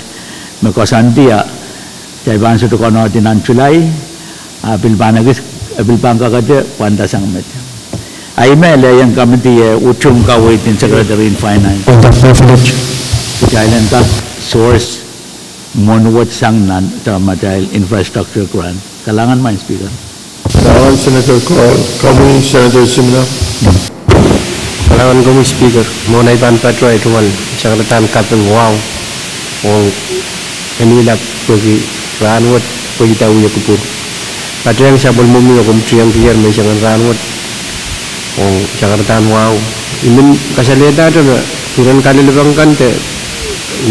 me koasoandi, a kitail pahn sohte konehdi nan Sulai, a pil pahn ekis, e pil pahn kakete pwandasang met. A I me lehiong committee eh utung kaweid en Secretary en Finance, kitail en kak source mwohn wet sang nan samatail infrastructure grant. Kalahngan, Madam Speaker. Kalahngan, Senator Kohl. Komwi, Senator Simina. Kalahngan komwi Speaker, mwohn ei pahn patohwan sangradahn kaping wahu ong Eni Lap pwehki rahnwet pweida wia kupwur. Patehng sapwellimomwi oh komw tiengkier menseng en rahnwet ong sangradahn wahu. I men kasalehdahte me iren kalelapak kan de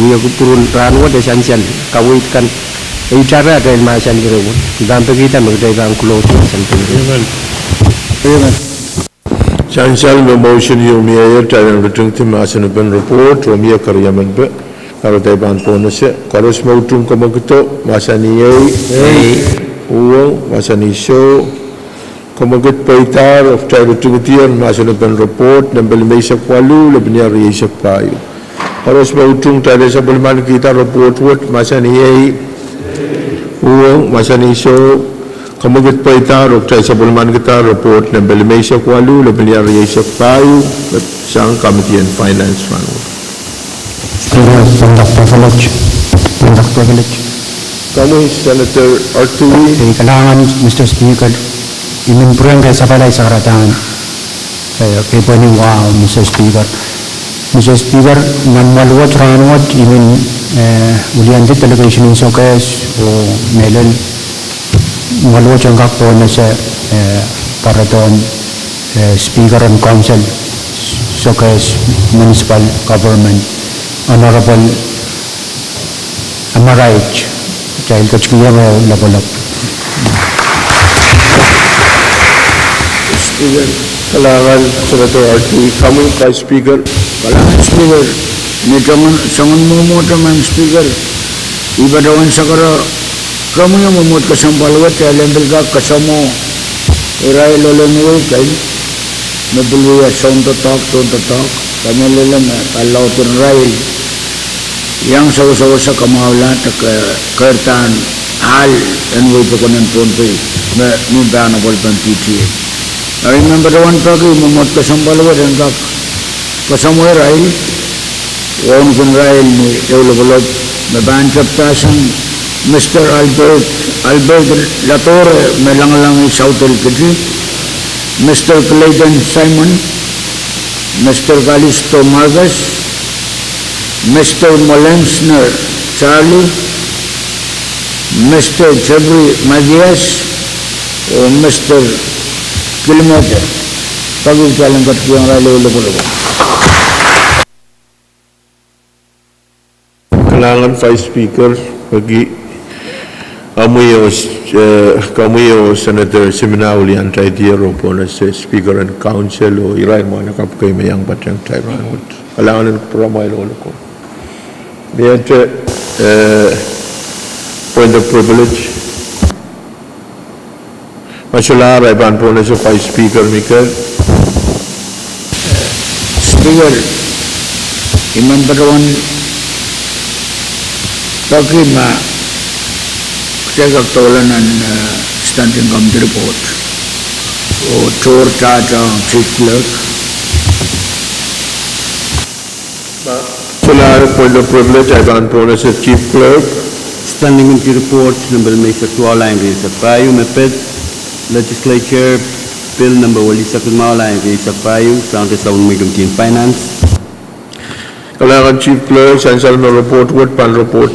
wia kupwur en rahnwet e sansal kaweid kan, e itara atail mahsanih rehmw. I pahn pekihda me kitail pahn close mahsanih rehmw. Sansal me motion ieu mieier, kitail en ritingdi mahsanipen report oh mie keriemen pe. Eri kitail pahn pohnese. Koaros me utung kamwekid, mahsanih ei. Uhwong, mahsanih soh. Kamwekid pweidahr, kitail ritingdier mahsanipen report nempe limeisek waluh, lepin rieisek pahieu. Koaros me utung, kitail en sapwellimanikihda report wet, mahsanih ei. Uhwong, mahsanih soh. Kamwekid pweidahr, kitail sapwellimanikihda report nempe limeisek waluh, lepin rieisek pahieu, sang committee en Finance rahnwet. Speaker, pwundak privilege, pwundak privilege. Komwi Senator Artui. Ei, kalahngan Mister Speaker, I men pwurehng kasapahl sangradahn, eh, kepwehni wahu, Mister Speaker. Mister Speaker, nan mwoaluwet rahnwet I men, eh, wiliandi delegation en Sokehs oh mehlel mwoaluwet en kak pohnese, eh, pwarodohn, eh, Speaker en Council, Sokehs Municipal Government, Honorable Amaraich, kitail ketikihong ehu lopwolop. Speaker. Kalahngan Senator Artui. Komwi Vice Speaker. Kalahngan Speaker, ni soangen, soangen mwomwohdiso, Madam Speaker, I patohwan sakara komwi oh mwomwohd kesempwal wet, kitail en pil kak kasamwo irail ohl en wehi kei me pil wia soundoadoahk, soundoadoahk, kamehlele me pahn laud en irail iang sewesewese kamwahula de ke, keirda ahl en wehi pokon en Pohnpei me mi pahn apwalipen PTA. Eri I men patohwan peki mwomwohd kesempwal wet en kak kasamwo irail, wauneki irail ni ehu lopwolop me pahn tepdasang Mister Albert, Albert Ladore me Langalangih South Elketi, Mister Clayton Simon, Mister Kalisto Marcus, Mister Molensner Charlie, Mister Jeffrey Mathias, oh Mister Kilimete. Paki kitail en ketikihong irail lokoloko. Kalahngan Vice Speaker, peki komwi oh, eh, komwi oh Senator Simina Ulian Taideer oh Pohnese, Speaker en Council oh irail mwahnakapw kei me iang patehng kitail rahnwet. Kalahngan en kupwuramwail lokoloko. Miehte, eh, point of privilege. Ma solahr, ahi pahn Pohnese Vice Speaker Mikel. Speaker, I men patohwan peki ma kitail kak doula nan, eh, Standing Committee Report oh tohr data Chief Clerk. Ma solahr point of privilege, ahi pahn Pohnese Chief Clerk. Standing Committee Report nempe limeisek duwau, lain rieisek pahieu, me pid Legislature Bill nempe welihsek limau, lain rieisek pahieu, sounds as sound me Committee en Finance. Kalahngan Chief Clerk, sansal me report wet pahn report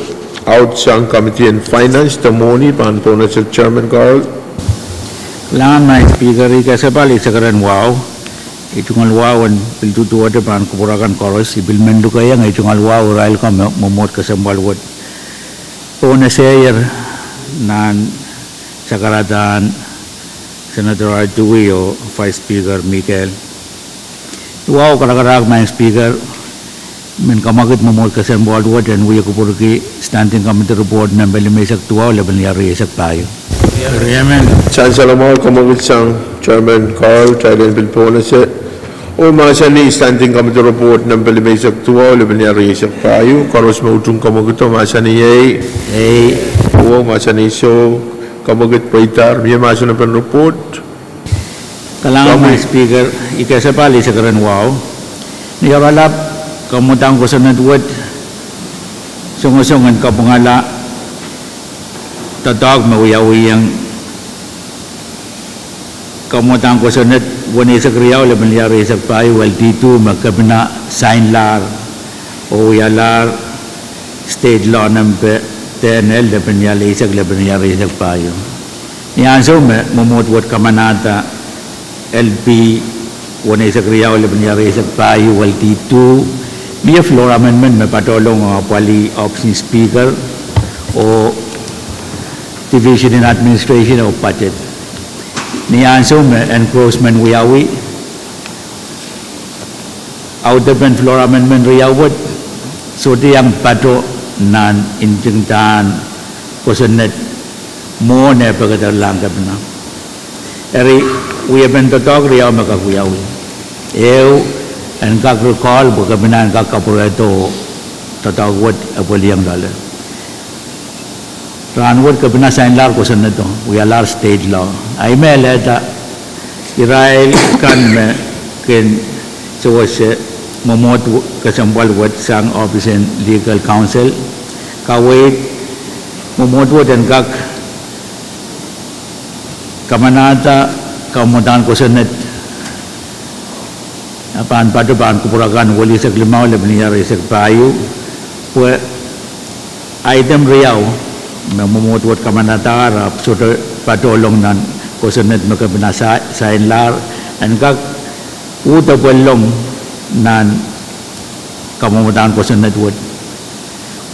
out sang Committee en Finance, de mwohni pahn Pohnese Chairman Carl. Kalahngan Madam Speaker, I kesempwal eisek rehn wahu, I tungoal wahu en pil duduwehte pahn kupwur akan koaros. I pil men lukehiong, I tungoal wahu irail kan me mwomwohd kesempwal wet Pohnese ier nan sakaradahn Senator Tui oh Vice Speaker Mikel. Wahu karakarahk Madam Speaker, men kamwakid mwomwohd kesempwal wet en wie kupwurki Standing Committee Report nempe limeisek duwau, lepin ia rieisek pahieu. Sansal mwahu kamwakid sang Chairman Carl, kitail en pil Pohnese, oh mahsanih Standing Committee Report nempe limeisek duwau, lepin ia rieisek pahieu. Koaros me utung kamwakido mahsanih ei. Ei. Oh mahsanih soh, kamwakid pweidahr. Mie mahsen en report. Kalahngan Madam Speaker, I kesempwal eisek rehn wahu. Ni oaralap, kamwadahn kosonned wet songosong en kapwungala doadoahk me wiawihong kamwadahn kosonned weneisek riau, lepin ia rieisek pahieu, L D two, me Kepina sainlahr oh wialahr state law nempe dene, lepin ia leisek, lepin ia rieisek pahieu. Ni ansou me mwomwohd wet kamanahda L P weneisek riau, lepin ia rieisek pahieu, L D two, mie floor amendment me patohlong oh apwalih ohpis en Speaker oh Division en Administration oh Budget. Ni ansou me engrossment wiawi, audepen floor amendment riau wet sohte iang pato nan ntingdahn kosonned mwohn eh pekederlahng Kepina. Eri, wiepen doadoahk riau me kak wiawi. Ehu, en kak recall pwe Kepina en kak kapwurehdo doadoahk wet e pweliong loale. Rahnwet Kepina sainlahr kosonnedo, wialahr state law. Ahi mehlelda, irail kan me kin sewese mwomwohd kesempwal wet sang ohpis en Legal Counsel, kaweid mwomwohd wet en kak kamanahda kamwadahn kosonned a pahn pato pahn kupwur akan welihsek limau, lepin ia rieisek pahieu, pwe item riau me mwomwohd wet kamanahdahr ahpw sohte patohlong nan kosonned me Kepina sa-, sainlahr, en kak uhd pwellong nan kamwadahn kosonned wet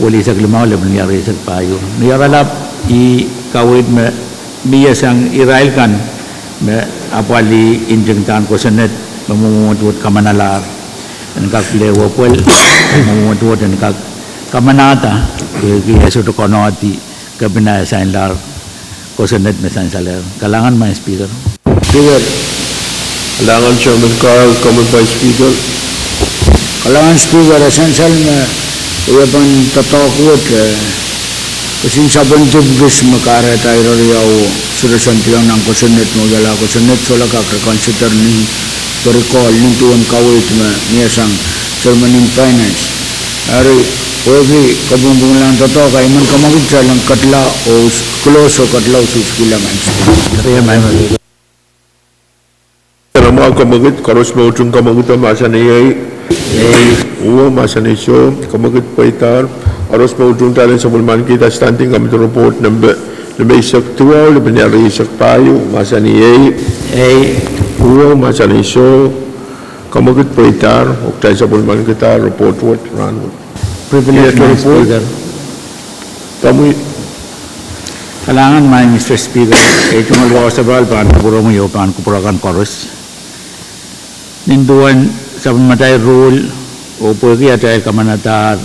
welihsek limau, lepin ia rieisek pahieu. Ni oaralap, I kaweid me mie sang irail kan me apwalih ntingdahn kosonned me mwomwohd wet kamanahdahr, en kak pil pwel, mwomwohd wet en kak kamanahda, pwehki e sohte konohdi Kepina e sainlahr kosonned me sansalehr. Kalahngan Madam Speaker. Speaker. Kalahngan Chairman Carl, komwi Vice Speaker. Kalahngan Speaker, e sansal me wiepen doadoahk wet, eh, kisin sapwellimdi kis me kahrehda ire riau sohte soandiong nan kosonned me wialahr kosonned, solahr kak reconsider ni, pwe recall ni duwen kaweid me mie sang Chairman en Finance. Eri, Pwehki kapwungpwungla doadoahk, I men kamwekid kitail en ketla oh, close oh ketla oh susukuhla mehn. Eri mwahu kamwekid, koaros me utung kamwekido mahsanih ei. Uwo mahsanih soh, kamwekid pweidahr. Koaros me utung kitail en sapwellimaniki standing committee report nempe limeisek duwau, lepin rieisek pahieu, mahsanih ei. Uwo mahsanih soh, kamwekid pweidahr, oh kitail sapwellimanikihda report wet rahnwet. Privilege, Mister Speaker. Kalahngan, Mister Speaker, ei tungoal wahu sapahl pahn kupwuromwi oh pahn kupwur akan koaros. Nin duwen sapwellimatail rule, oh pwehki atail kamanadahr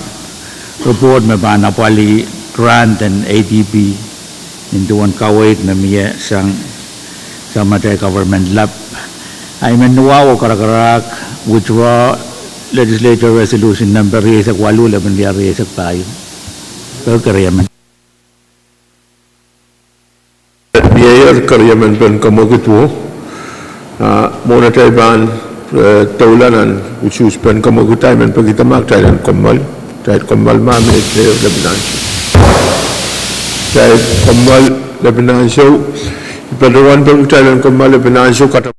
report me pahn apwalih grant en A D B, nin duwen kaweid me mie sang sapwellimatail government lap, I men wahu oh karakarahk withdraw Legislature Resolution nempe rieisek waluh, lepin rieisek pahieu. Keriemen. Mieier, keriemen pen kamwekid wo. Ah, mwohn atail pahn, eh, doula nan usuhs pen kamwekid, I men peki ma kitail en kommoal, kitail kommoal ma me, eh, lepin ansou. Kitail kommoal lepin ansou. I patohwan peki kitail en kommoal lepin ansou kata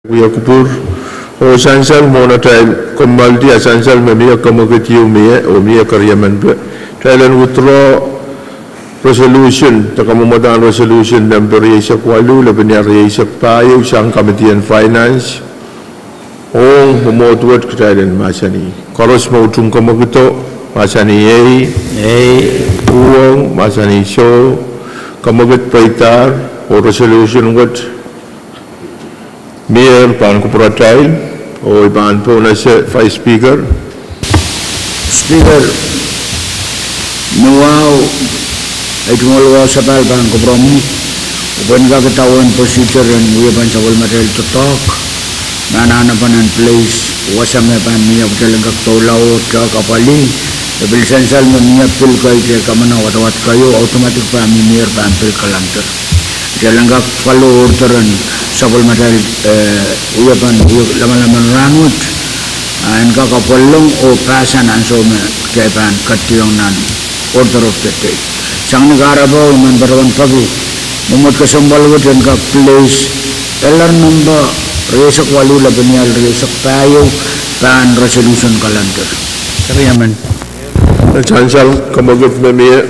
Wia kupwur, oh sansal mwohn atail kommoaldi, a sansal me mie komwekid ieu mie, oh mie keriemen pe. Kitail en withdraw resolution, de kamwomwdahn resolution nempe rieisek waluh, lepin ia rieisek pahieu, sang Committee en Finance, ong mwomwohd wet kitail en mahsanih. Koaros me utung komwekido, mahsanih ei. Ei. Uhwong, mahsanih soh. Komwekid peidahr, oh resolution wet mier pahn kupwuratail, oh I pahn pohnese Vice Speaker. Speaker, ni wahu, ei tungoal wahu sapahl pahn kupwuromwi, oh pwehn kak idawehn procedure en wiepen sapwellimatail doadoahk, me anahnepen en place, wasa me pahn mie kitail en kak doula oh tehk apwalih, e pil sansal me mie pil kei de kamana wadawad keieu, automatic pahn mihmier pahn pil calendar. Kitail en kak follow order en sapwellimatail, eh, wiepen, wie, lamalaman rahnwet, ah, en kak apwalih oh pass nan ansou me kitail pahn ketiong nan order of the day. Sang ni kahrepe I men patohwan peki mwomwohd kesempwal wet en kak place L R number rieisek waluh, lepin ia rieisek pahieu, pahn resolution calendar. Keriemen. Sansal komwekid me mie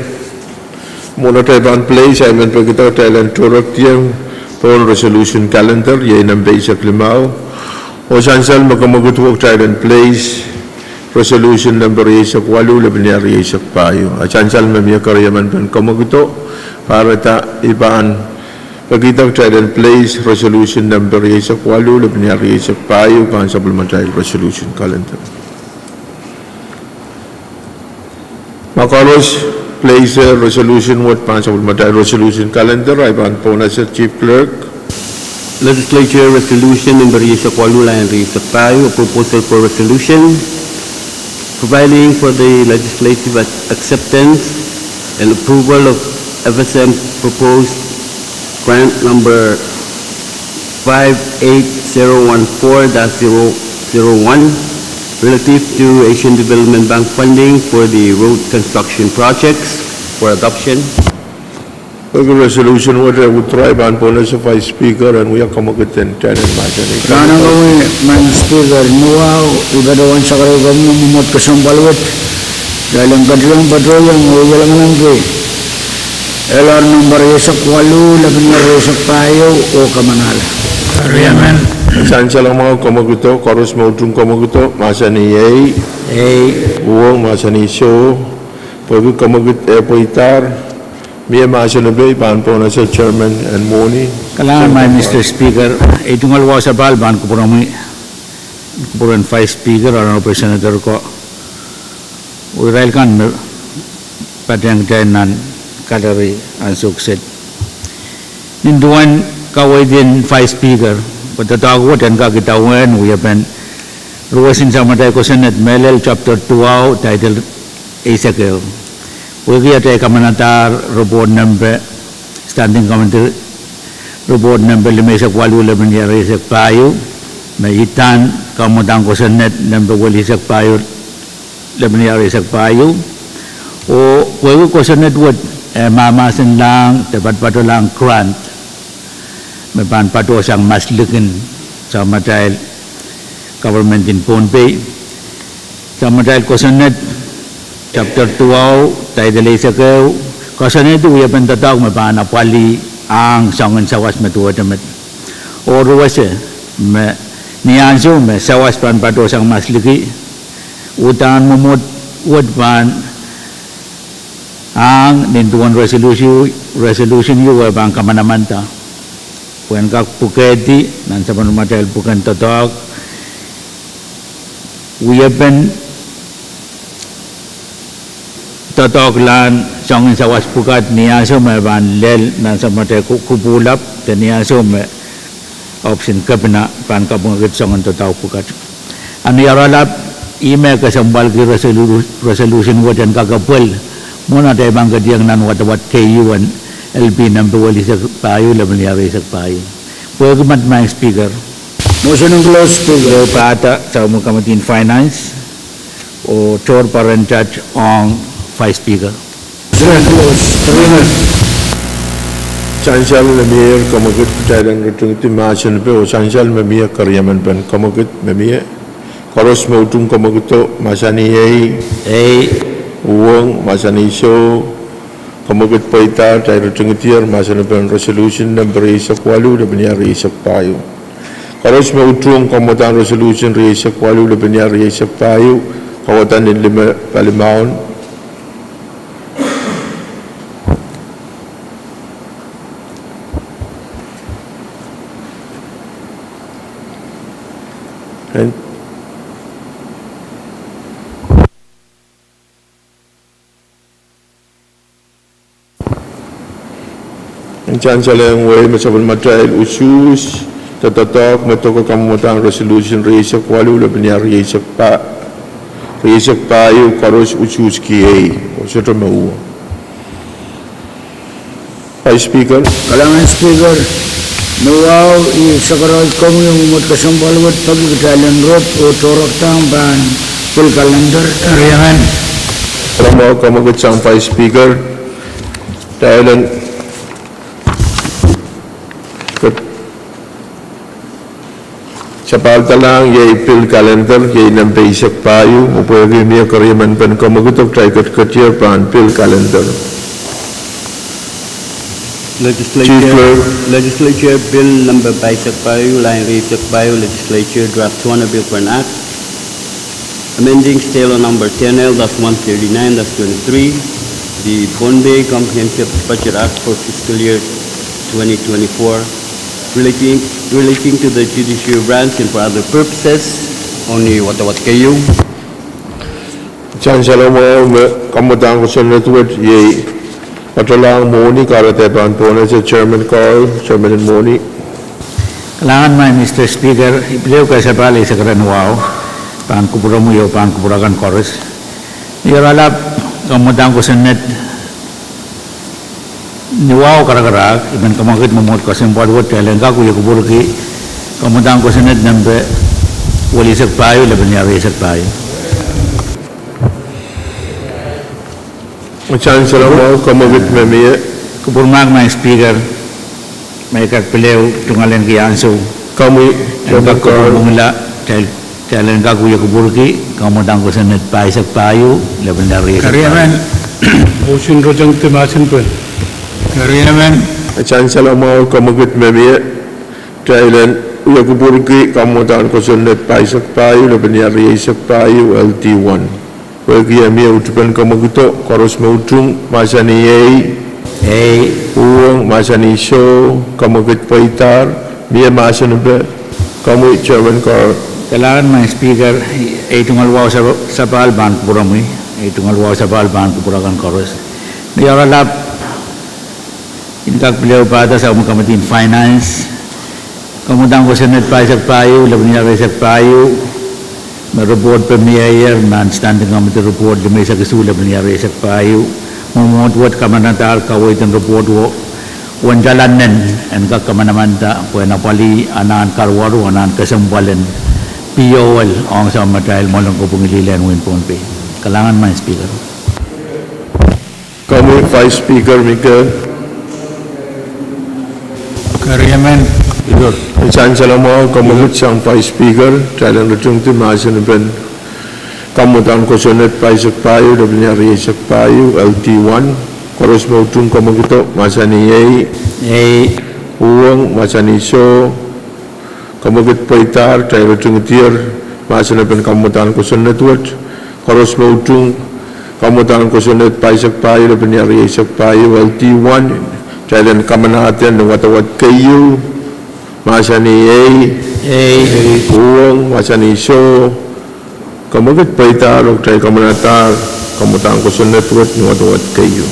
mwohn atail pahn place, I men peki kitail en tohrohr dieng pohn resolution calendar, iei nempe eisek limau. Oh sansal me komwekid wet kitail en place resolution nempe rieisek waluh, lepin ia rieisek pahieu. A sansal me mie keriemen pen komwekido, kahrehda I pahn peki kitail en place resolution nempe rieisek waluh, lepin ia rieisek pahieu, pahn sapwellimatail resolution calendar. Ma koaros place resolution wet pahn sapwellimatail resolution calendar, I pahn pohnese Chief Clerk. Legislature Resolution number rieisek waluh, lap rieisek pahieu, a proposal for resolution providing for the legislative ac-, acceptance and approval of F S M proposed grant number five eight zero one four dash zero zero one, relative to Asian Development Bank funding for the road construction projects for adoption. Pwehki resolution wet e withdraw, I pahn pohnese Vice Speaker en wia komwekid en kitail en mahsanih. Rahn en komwi, Madam Speaker, ni wahu I patohwan sakarada komwi mwomwohd kesempwal wet, kitail en ketiong, patohiong oh ie lamalamki L R number rieisek waluh, lepin ia rieisek pahieu, oh kamanala. Keriemen. Sansal mwahu komwekido, koaros me utung komwekido, mahsanih ei. Ei. Uhwong, mahsanih soh. Pwehki komwekid e peidahr, mie mahsen epe, I pahn pohnese Chairman en mwohni. Kalahngan, Mister Speaker, ei tungoal wahu sapahl pahn kupwuromwi, kupwuren Vice Speaker, Honorable Senator ko, oh irail kan me patehng kitail nan gallery ansou kiset. Nin duwen kaweid en Vice Speaker, pwe doadoahk wet en kak idawehn wiepen ruwesin samatail kosonned, mehlel chapter duwau, title eisek ehu. Pwehki atail kamanadahr report nempe, Standing Committee report nempe limeisek waluh, lepin ia rieisek pahieu, me idahn kamwadang kosonned nempe welihsek pahieu, lepin ia rieisek pahieu. Oh pwehki kosonned wet e mahmahsenlahng de padpatohlahng grant me pahn patohsang maslikin samatail government en Pohnpei. Samatail kosonned, chapter duwau, title eisek ehu, koasoanehdi wiepen doadoahk me pahn apwalih ahng soangen sawas me duwehte met. Oh ruwese, me ni ansou me sawas pahn patohsang masliki, uhdahn mwomwohd wet pahn ahng nin duwen resolution, resolution ieu e pahn kamanamanda pwehn kak pwukehdi nan sapwellimatail pwuken doadoahk wiepen doadoahklahn soangen sawas pwukat ni ansou me pahn lel nan sapwellimatail ku-, kupwulap de ni ansou me option kepina pahn kapingki soangen doadoahk pwukat. A ni oaralap, ihme kesempwalki resolu-, resolution wet en kakepwel mwohn atail pahn ketiong nan wadawad keieu en L P nempe welihsek pahieu, lepin ia rieisek pahieu. Pwehki Madam Speaker, motion en close, Speaker, e pahda sapwellime Committee en Finance oh tohr pwarentahn ong Vice Speaker. Sansal me mie, kamwekid, kitail en ritingdi mahsen epe oh sansal me mie keriemen pen kamwekid me mie. Koaros me utung kamwekido, mahsanih ei. Ei. Uhwong, mahsanih soh. Kamwekid pweida, kitail ritingdier mahsen epen resolution nempe rieisek waluh, lepin iar rieisek pahieu. Koaros me utung kamwadahn resolution rieisek waluh, lepin iar rieisek pahieu, kauwada ni lime palimaun. Sansal ong wehi me sapwellimatail usuhs, doadoahk me doke kamwadahn resolution rieisek waluh, lepin iar rieisek pahieu, koaros usuhski ei, oh sohte me uhwong. Vice Speaker. Kalahngan Speaker, me wahu, ih sakarau komwi oh mwomwohd kesempwal wet peki kitail en rop oh tohrohdahng pahn pil kalender. Keriemen. Kalahngan mwahu, kamwekid sang Vice Speaker. Kitail en sapahldahlahng iei pil kalender, iei nempe eisek pahieu, oh pwehki mie keriemen pen kamwekido, kitail ketiketier pahn pil kalender. Legislature, Chief Clerk. Legislature Bill number paisek pahieu, lain rieisek pahieu, Legislature Draft One, a bill for an act amending State Law number ten L dash one thirty-nine dash twenty-three, the Pohnpei Comprehensive Budget Act for fiscal year twenty twenty-four, relating, relating to the judicial branch and for other purposes. Ong ni wadawad keieu. Sansal ong mwahu me kamwadahn kosonned wet iei patohlahng mwohni, kahrehda pahn pohnese Chairman Carl, Chairman en mwohni. Kalahngan, Mister Speaker, I pil ehu kasapahl eisek rehn wahu pahn kupwuromwi oh pahn kupwur akan koaros. Ni oaralap kamwadahn kosonned ni wahu karakarahk, I men kamwekid mwomwohd kesempwal wet kitail en kak wie kupwurki kamwadahn kosonned nempe welisek pahieu, lepin iar rieisek pahieu. Sansal ong mwahu, kamwekid me mie. Kupwur mahk, Mister Speaker, me I kak pil ehu tungoal en ki ansou. Komwi, en kak Chairman Carl. Kupwurmwongila, kitail, kitail en kak wie kupwurki kamwadahn kosonned paisek pahieu, lepin iar rieisek pahieu. Keriemen. Motion reject mahsen pen. Keriemen. Sansal ong mwahu, kamwekid me mie. Kitail en wie kupwurki kamwadahn kosonned paisek pahieu, lepin iar rieisek pahieu, L D one. Pwehki e mie utupen kamwekido, koaros me utung mahsanih ei. Ei. Uhwong, mahsanih soh. Kamwekid pweidahr. Mie mahsen epe. Komwi, Chairman Carl. Kalahngan, Mister Speaker, ei tungoal wahu sap-, sapahl pahn kupwuromwi, ei tungoal wahu sapahl pahn kupwur akan koaros. Ni oaralap, I kak pil ehu pahda sang Committee on Finance, kamwadahn kosonned paisek pahieu, lepin iar rieisek pahieu, me report pil mieier, nan Standing Committee report limeisek isuh, lepin iar rieisek pahieu, mwomwohd wet kamanadahr kaweid en report wo, uwen dahla nen, en kak kamanamanada pwehn apwalih anahn karuwaru, anahn kesempwal en P O L, ong samatail mwoalen kopwung lih en wehin Pohnpei. Kalahngan, Mister Speaker. Komwi Vice Speaker Mikel. Keriemen. Sansal ong mwahu, kamwekid sang Vice Speaker, kitail en ritingdi mahsen epen kamwadahn kosonned paisek pahieu, lepin iar rieisek pahieu, L D one. Koaros me utung kamwekido, mahsanih ei. Ei. Uhwong, mahsanih soh. Kamwekid pweidahr, kitail ritingdier mahsen epen kamwadahn kosonned wet. Koaros me utung kamwadahn kosonned paisek pahieu, lepin iar rieisek pahieu, L D one, kitail en kamanahden ni wadawad keieu, mahsanih ei. Ei. Uhwong, mahsanih soh. Kamwekid pweidahr oh kitail kamanadahr kamwadahn kosonned wet ni wadawad keieu.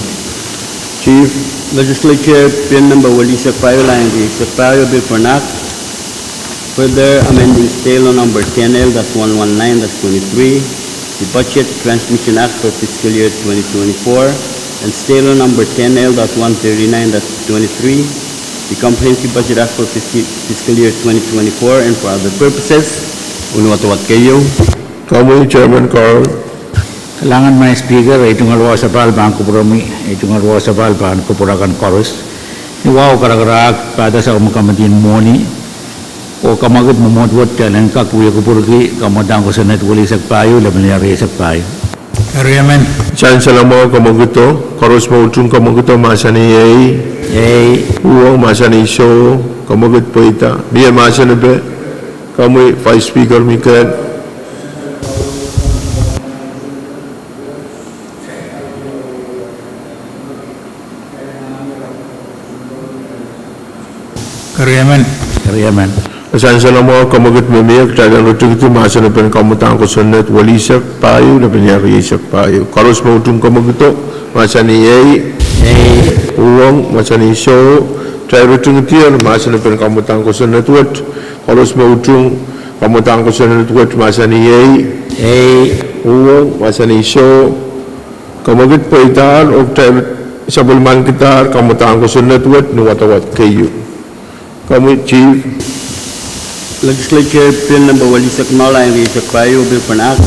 Chief. Legislature Bill number welisek pahieu, lain rieisek pahieu, a bill for an act further amending State Law number ten L dash one one nine dash twenty-three, the Budget Transmission Act for fiscal year twenty twenty-four, and State Law number ten L dash one thirty-nine dash twenty-three, the Comprehensive Budget Act for fiscal, fiscal year twenty twenty-four, and for other purposes. Ong ni wadawad keieu. Komwi Chairman Carl. Kalahngan, Mister Speaker, ei tungoal wahu sapahl pahn kupwuromwi, ei tungoal wahu sapahl pahn kupwur akan koaros. Ni wahu karakarahk, padahr sang me kamwidin mwohni, oh kamwakid mwomwohd wet kitail en kak wie kupwurki kamwadang kosonned welisek pahieu, lepin rieisek pahieu. Riemen. Sansal mwahu, kamwakido, koaros me utung kamwakido mahsanih ei. Ei. Uhwong mahsanih soh, kamwakid pweida, mie mahsanipe, komwi Vice Speaker Mikel. Riemen. Riemen. Sansal mwahu, kamwakid me mie, kitail en ritingidi mahsanipen kamwadang kosonned welisek pahieu, lepin rieisek pahieu. Koaros me utung kamwakido mahsanih ei. Ei. Uhwong mahsanih soh, kitail ritingidi mahsanipen kamwadang kosonned wet. Koaros me utung kamwadang kosonned wet mahsanih ei. Ei. Uhwong mahsanih soh, kamwakid pweidahr, oh kitail sapwellimanikidahr kamwadang kosonned wet ni wadawad keieu. Komwi Chief. Legislature Bill Number welisek limau, lain rieisek pahieu, Bill for an Act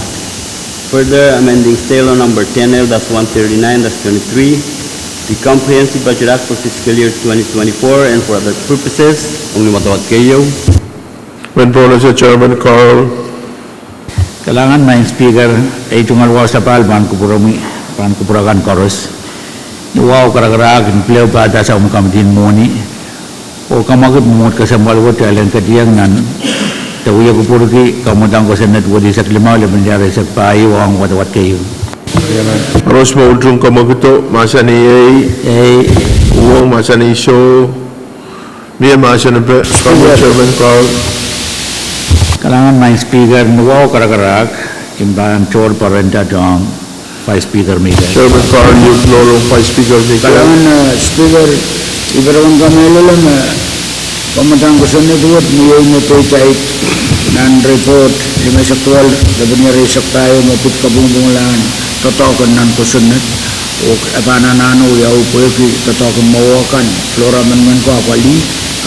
further amending State Law Number ten L dash one thirty-nine dash twenty-three, the Comprehensive Budget Act for fiscal year twenty twenty-four and for other purposes, ong ni wadawad keieu. Mehn Pohnese Chairman Carl. Kalahngan Maing Speaker, ei tungoal wahu sapahl pahn kupwuromwi, pahn kupwur akan koaros. Ni wahu karakarahk, ni pil ehu, padahr sang me kamwidin mwohni, oh kamwakid mwomwohd kesempwal wet kitail en ketieng nan de wie kupwurki kamwadang kosonned welisek limau, lepin rieisek pahieu, ong wadawad keieu. Koaros me utung kamwakido mahsanih ei. Ei. Uhwong mahsanih soh, mie mahsanipe, komwi Chairman Carl. Kalahngan Maing Speaker, ni wahu karakarahk, I pahn tohr pwarenda ong Vice Speaker Mikel. Chairman Carl, I pil loalokong Vice Speaker Mikel. Kalahngan, eh, Speaker, I pil pahn kamehlele me kamwadang kosonned wet mie me peidahr nan report limeisek duwau, lepin rieisek pahieu, me pid kapwungpwungla doadoahk en nan kosonned, oh e pahn anahne wiawi pwehki doadoahk en mwowe kan, floor amendment ko apwalih,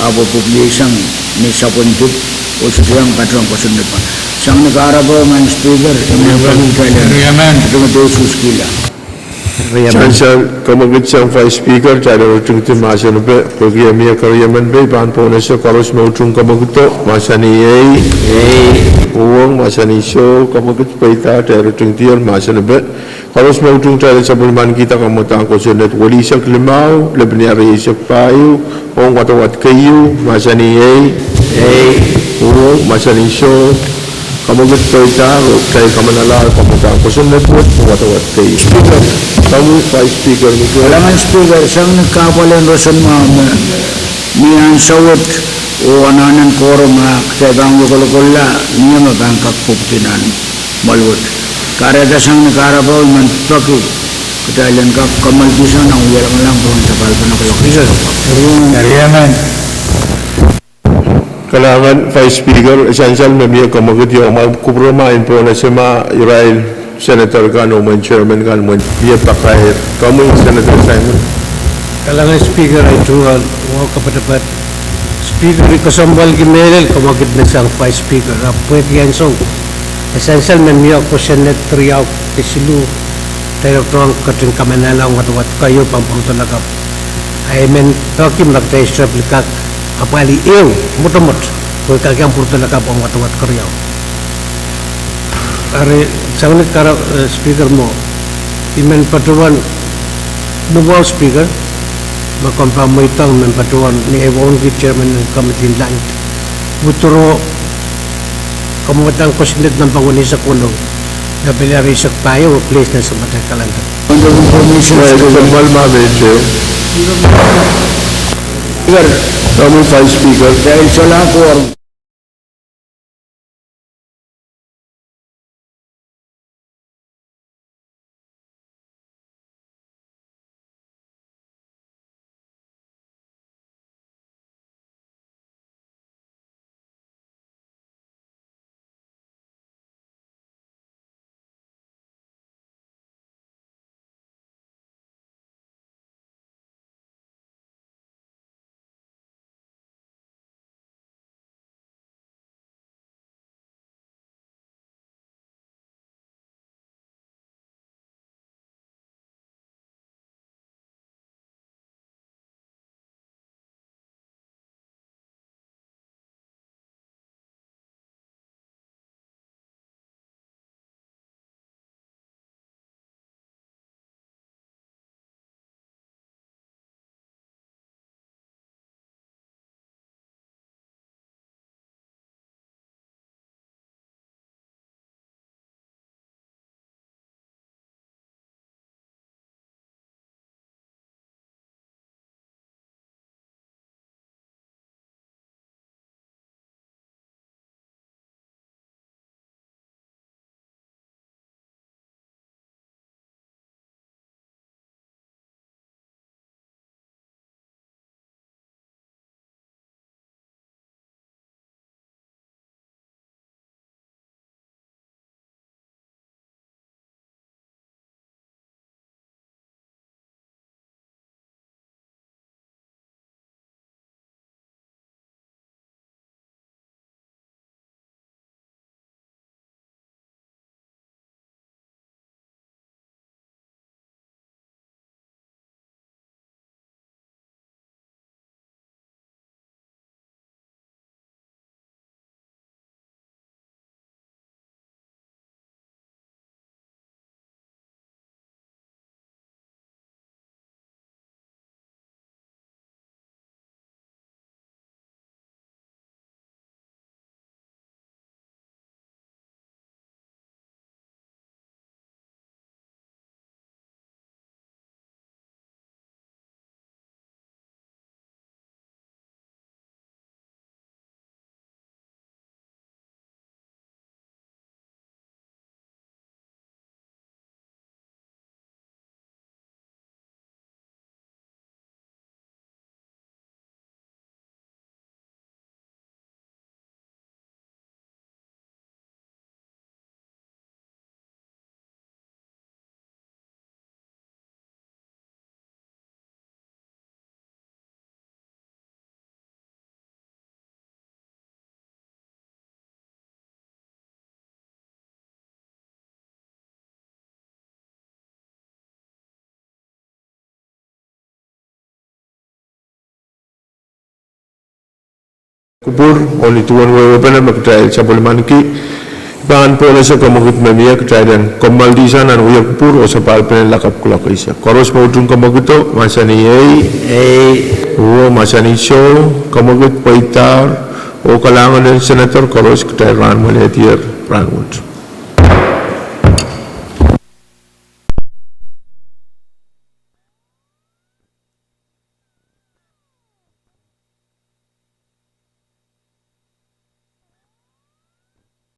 ahpw pwupwidi sang ni sapwellimanikin, oh sohte iang patohwan kosonned pahn. Sang ni kahrepe, Maing Speaker, I men pahn kitail en, Riemen. Riemen. Sansal, kamwakid sang Vice Speaker, kitail en ritingidi mahsanipe, pwehki e mie keriemen pei pahn Pohnese. Koaros me utung kamwakido mahsanih ei. Ei. Uhwong mahsanih soh, kamwakid pweida, kitail ritingidi mahsanipe. Koaros me utung, kitail sapwellimanikihda kamwadang kosonned welisek limau, lepin rieisek pahieu, ong wadawad keieu, mahsanih ei. Ei. Uhwong mahsanih soh, kamwakid pweida, oh kitail kamanalahr kamwadang kosonned wet ni wadawad keieu. Speaker. Komwi Vice Speaker Mikel. Kalahngan Speaker, sang ni kahpwal en roson mwahu me mie ansou wet, oh anahnen koaros me kitail pahn wie kolokolla, mie me pahn kak pwupwidi nan mwoahl wet. Kahrehda sang ni kahrepe I men peki kitail en kak kamwalki sang nan wie lamalam pohn sapahl pahn kolok. Riemen. Kalahngan Vice Speaker, e sansal me mie kamwakid, oh ma kupwuromw en Pohnese ma irail Senator kan oh mwein Chairman kan mwein mie pakair. Komwi Senator Simon. Kalahngan Speaker, ei tungoal wahu kapotepoat. Speaker, I kesempwalki mehlel kamwakid me sang Vice Speaker, ahpw pwehki ansou e sansal me mie kosonned riau de siluh, kitail pahn ketin kamanala ong wadawad keieu pahn pwurodo lakapw. A I men peki me kitail sohte pil kak apwalih ehu mwotomwot, pwe kak iang pwurodo lakapw ong wadawad keriau. Eri, sang ni kahrepe, eh, Speaker mwo, I men patohwan, ni wahu Speaker, ma komw pahn mweidohng, I men patohwan, ni ei wauneki Chairman en Committee en Land, withdraw kamwadang kosonned number weneisek weneu, lepin rieisek pahieu, oh place nan sampah en calendar. Point of information, Speaker. Speaker. Komwi Vice Speaker. Kitail solahr koaros kupwur oh ni duwen wehwehpene me kitail sapwellimaniki, I pahn pohnese kemwekid me mie kitail en kommoaldihsang nan wia kupwur oh sapahl pene lakapw kuloak eisek. Koaros me utung kemwekido, mahsanih ei. Ei. Oh mahsanih soh, kemwekid pweidahr. Oh kalahngan en senator koaros, kitail rahn mwein eder rahnwet.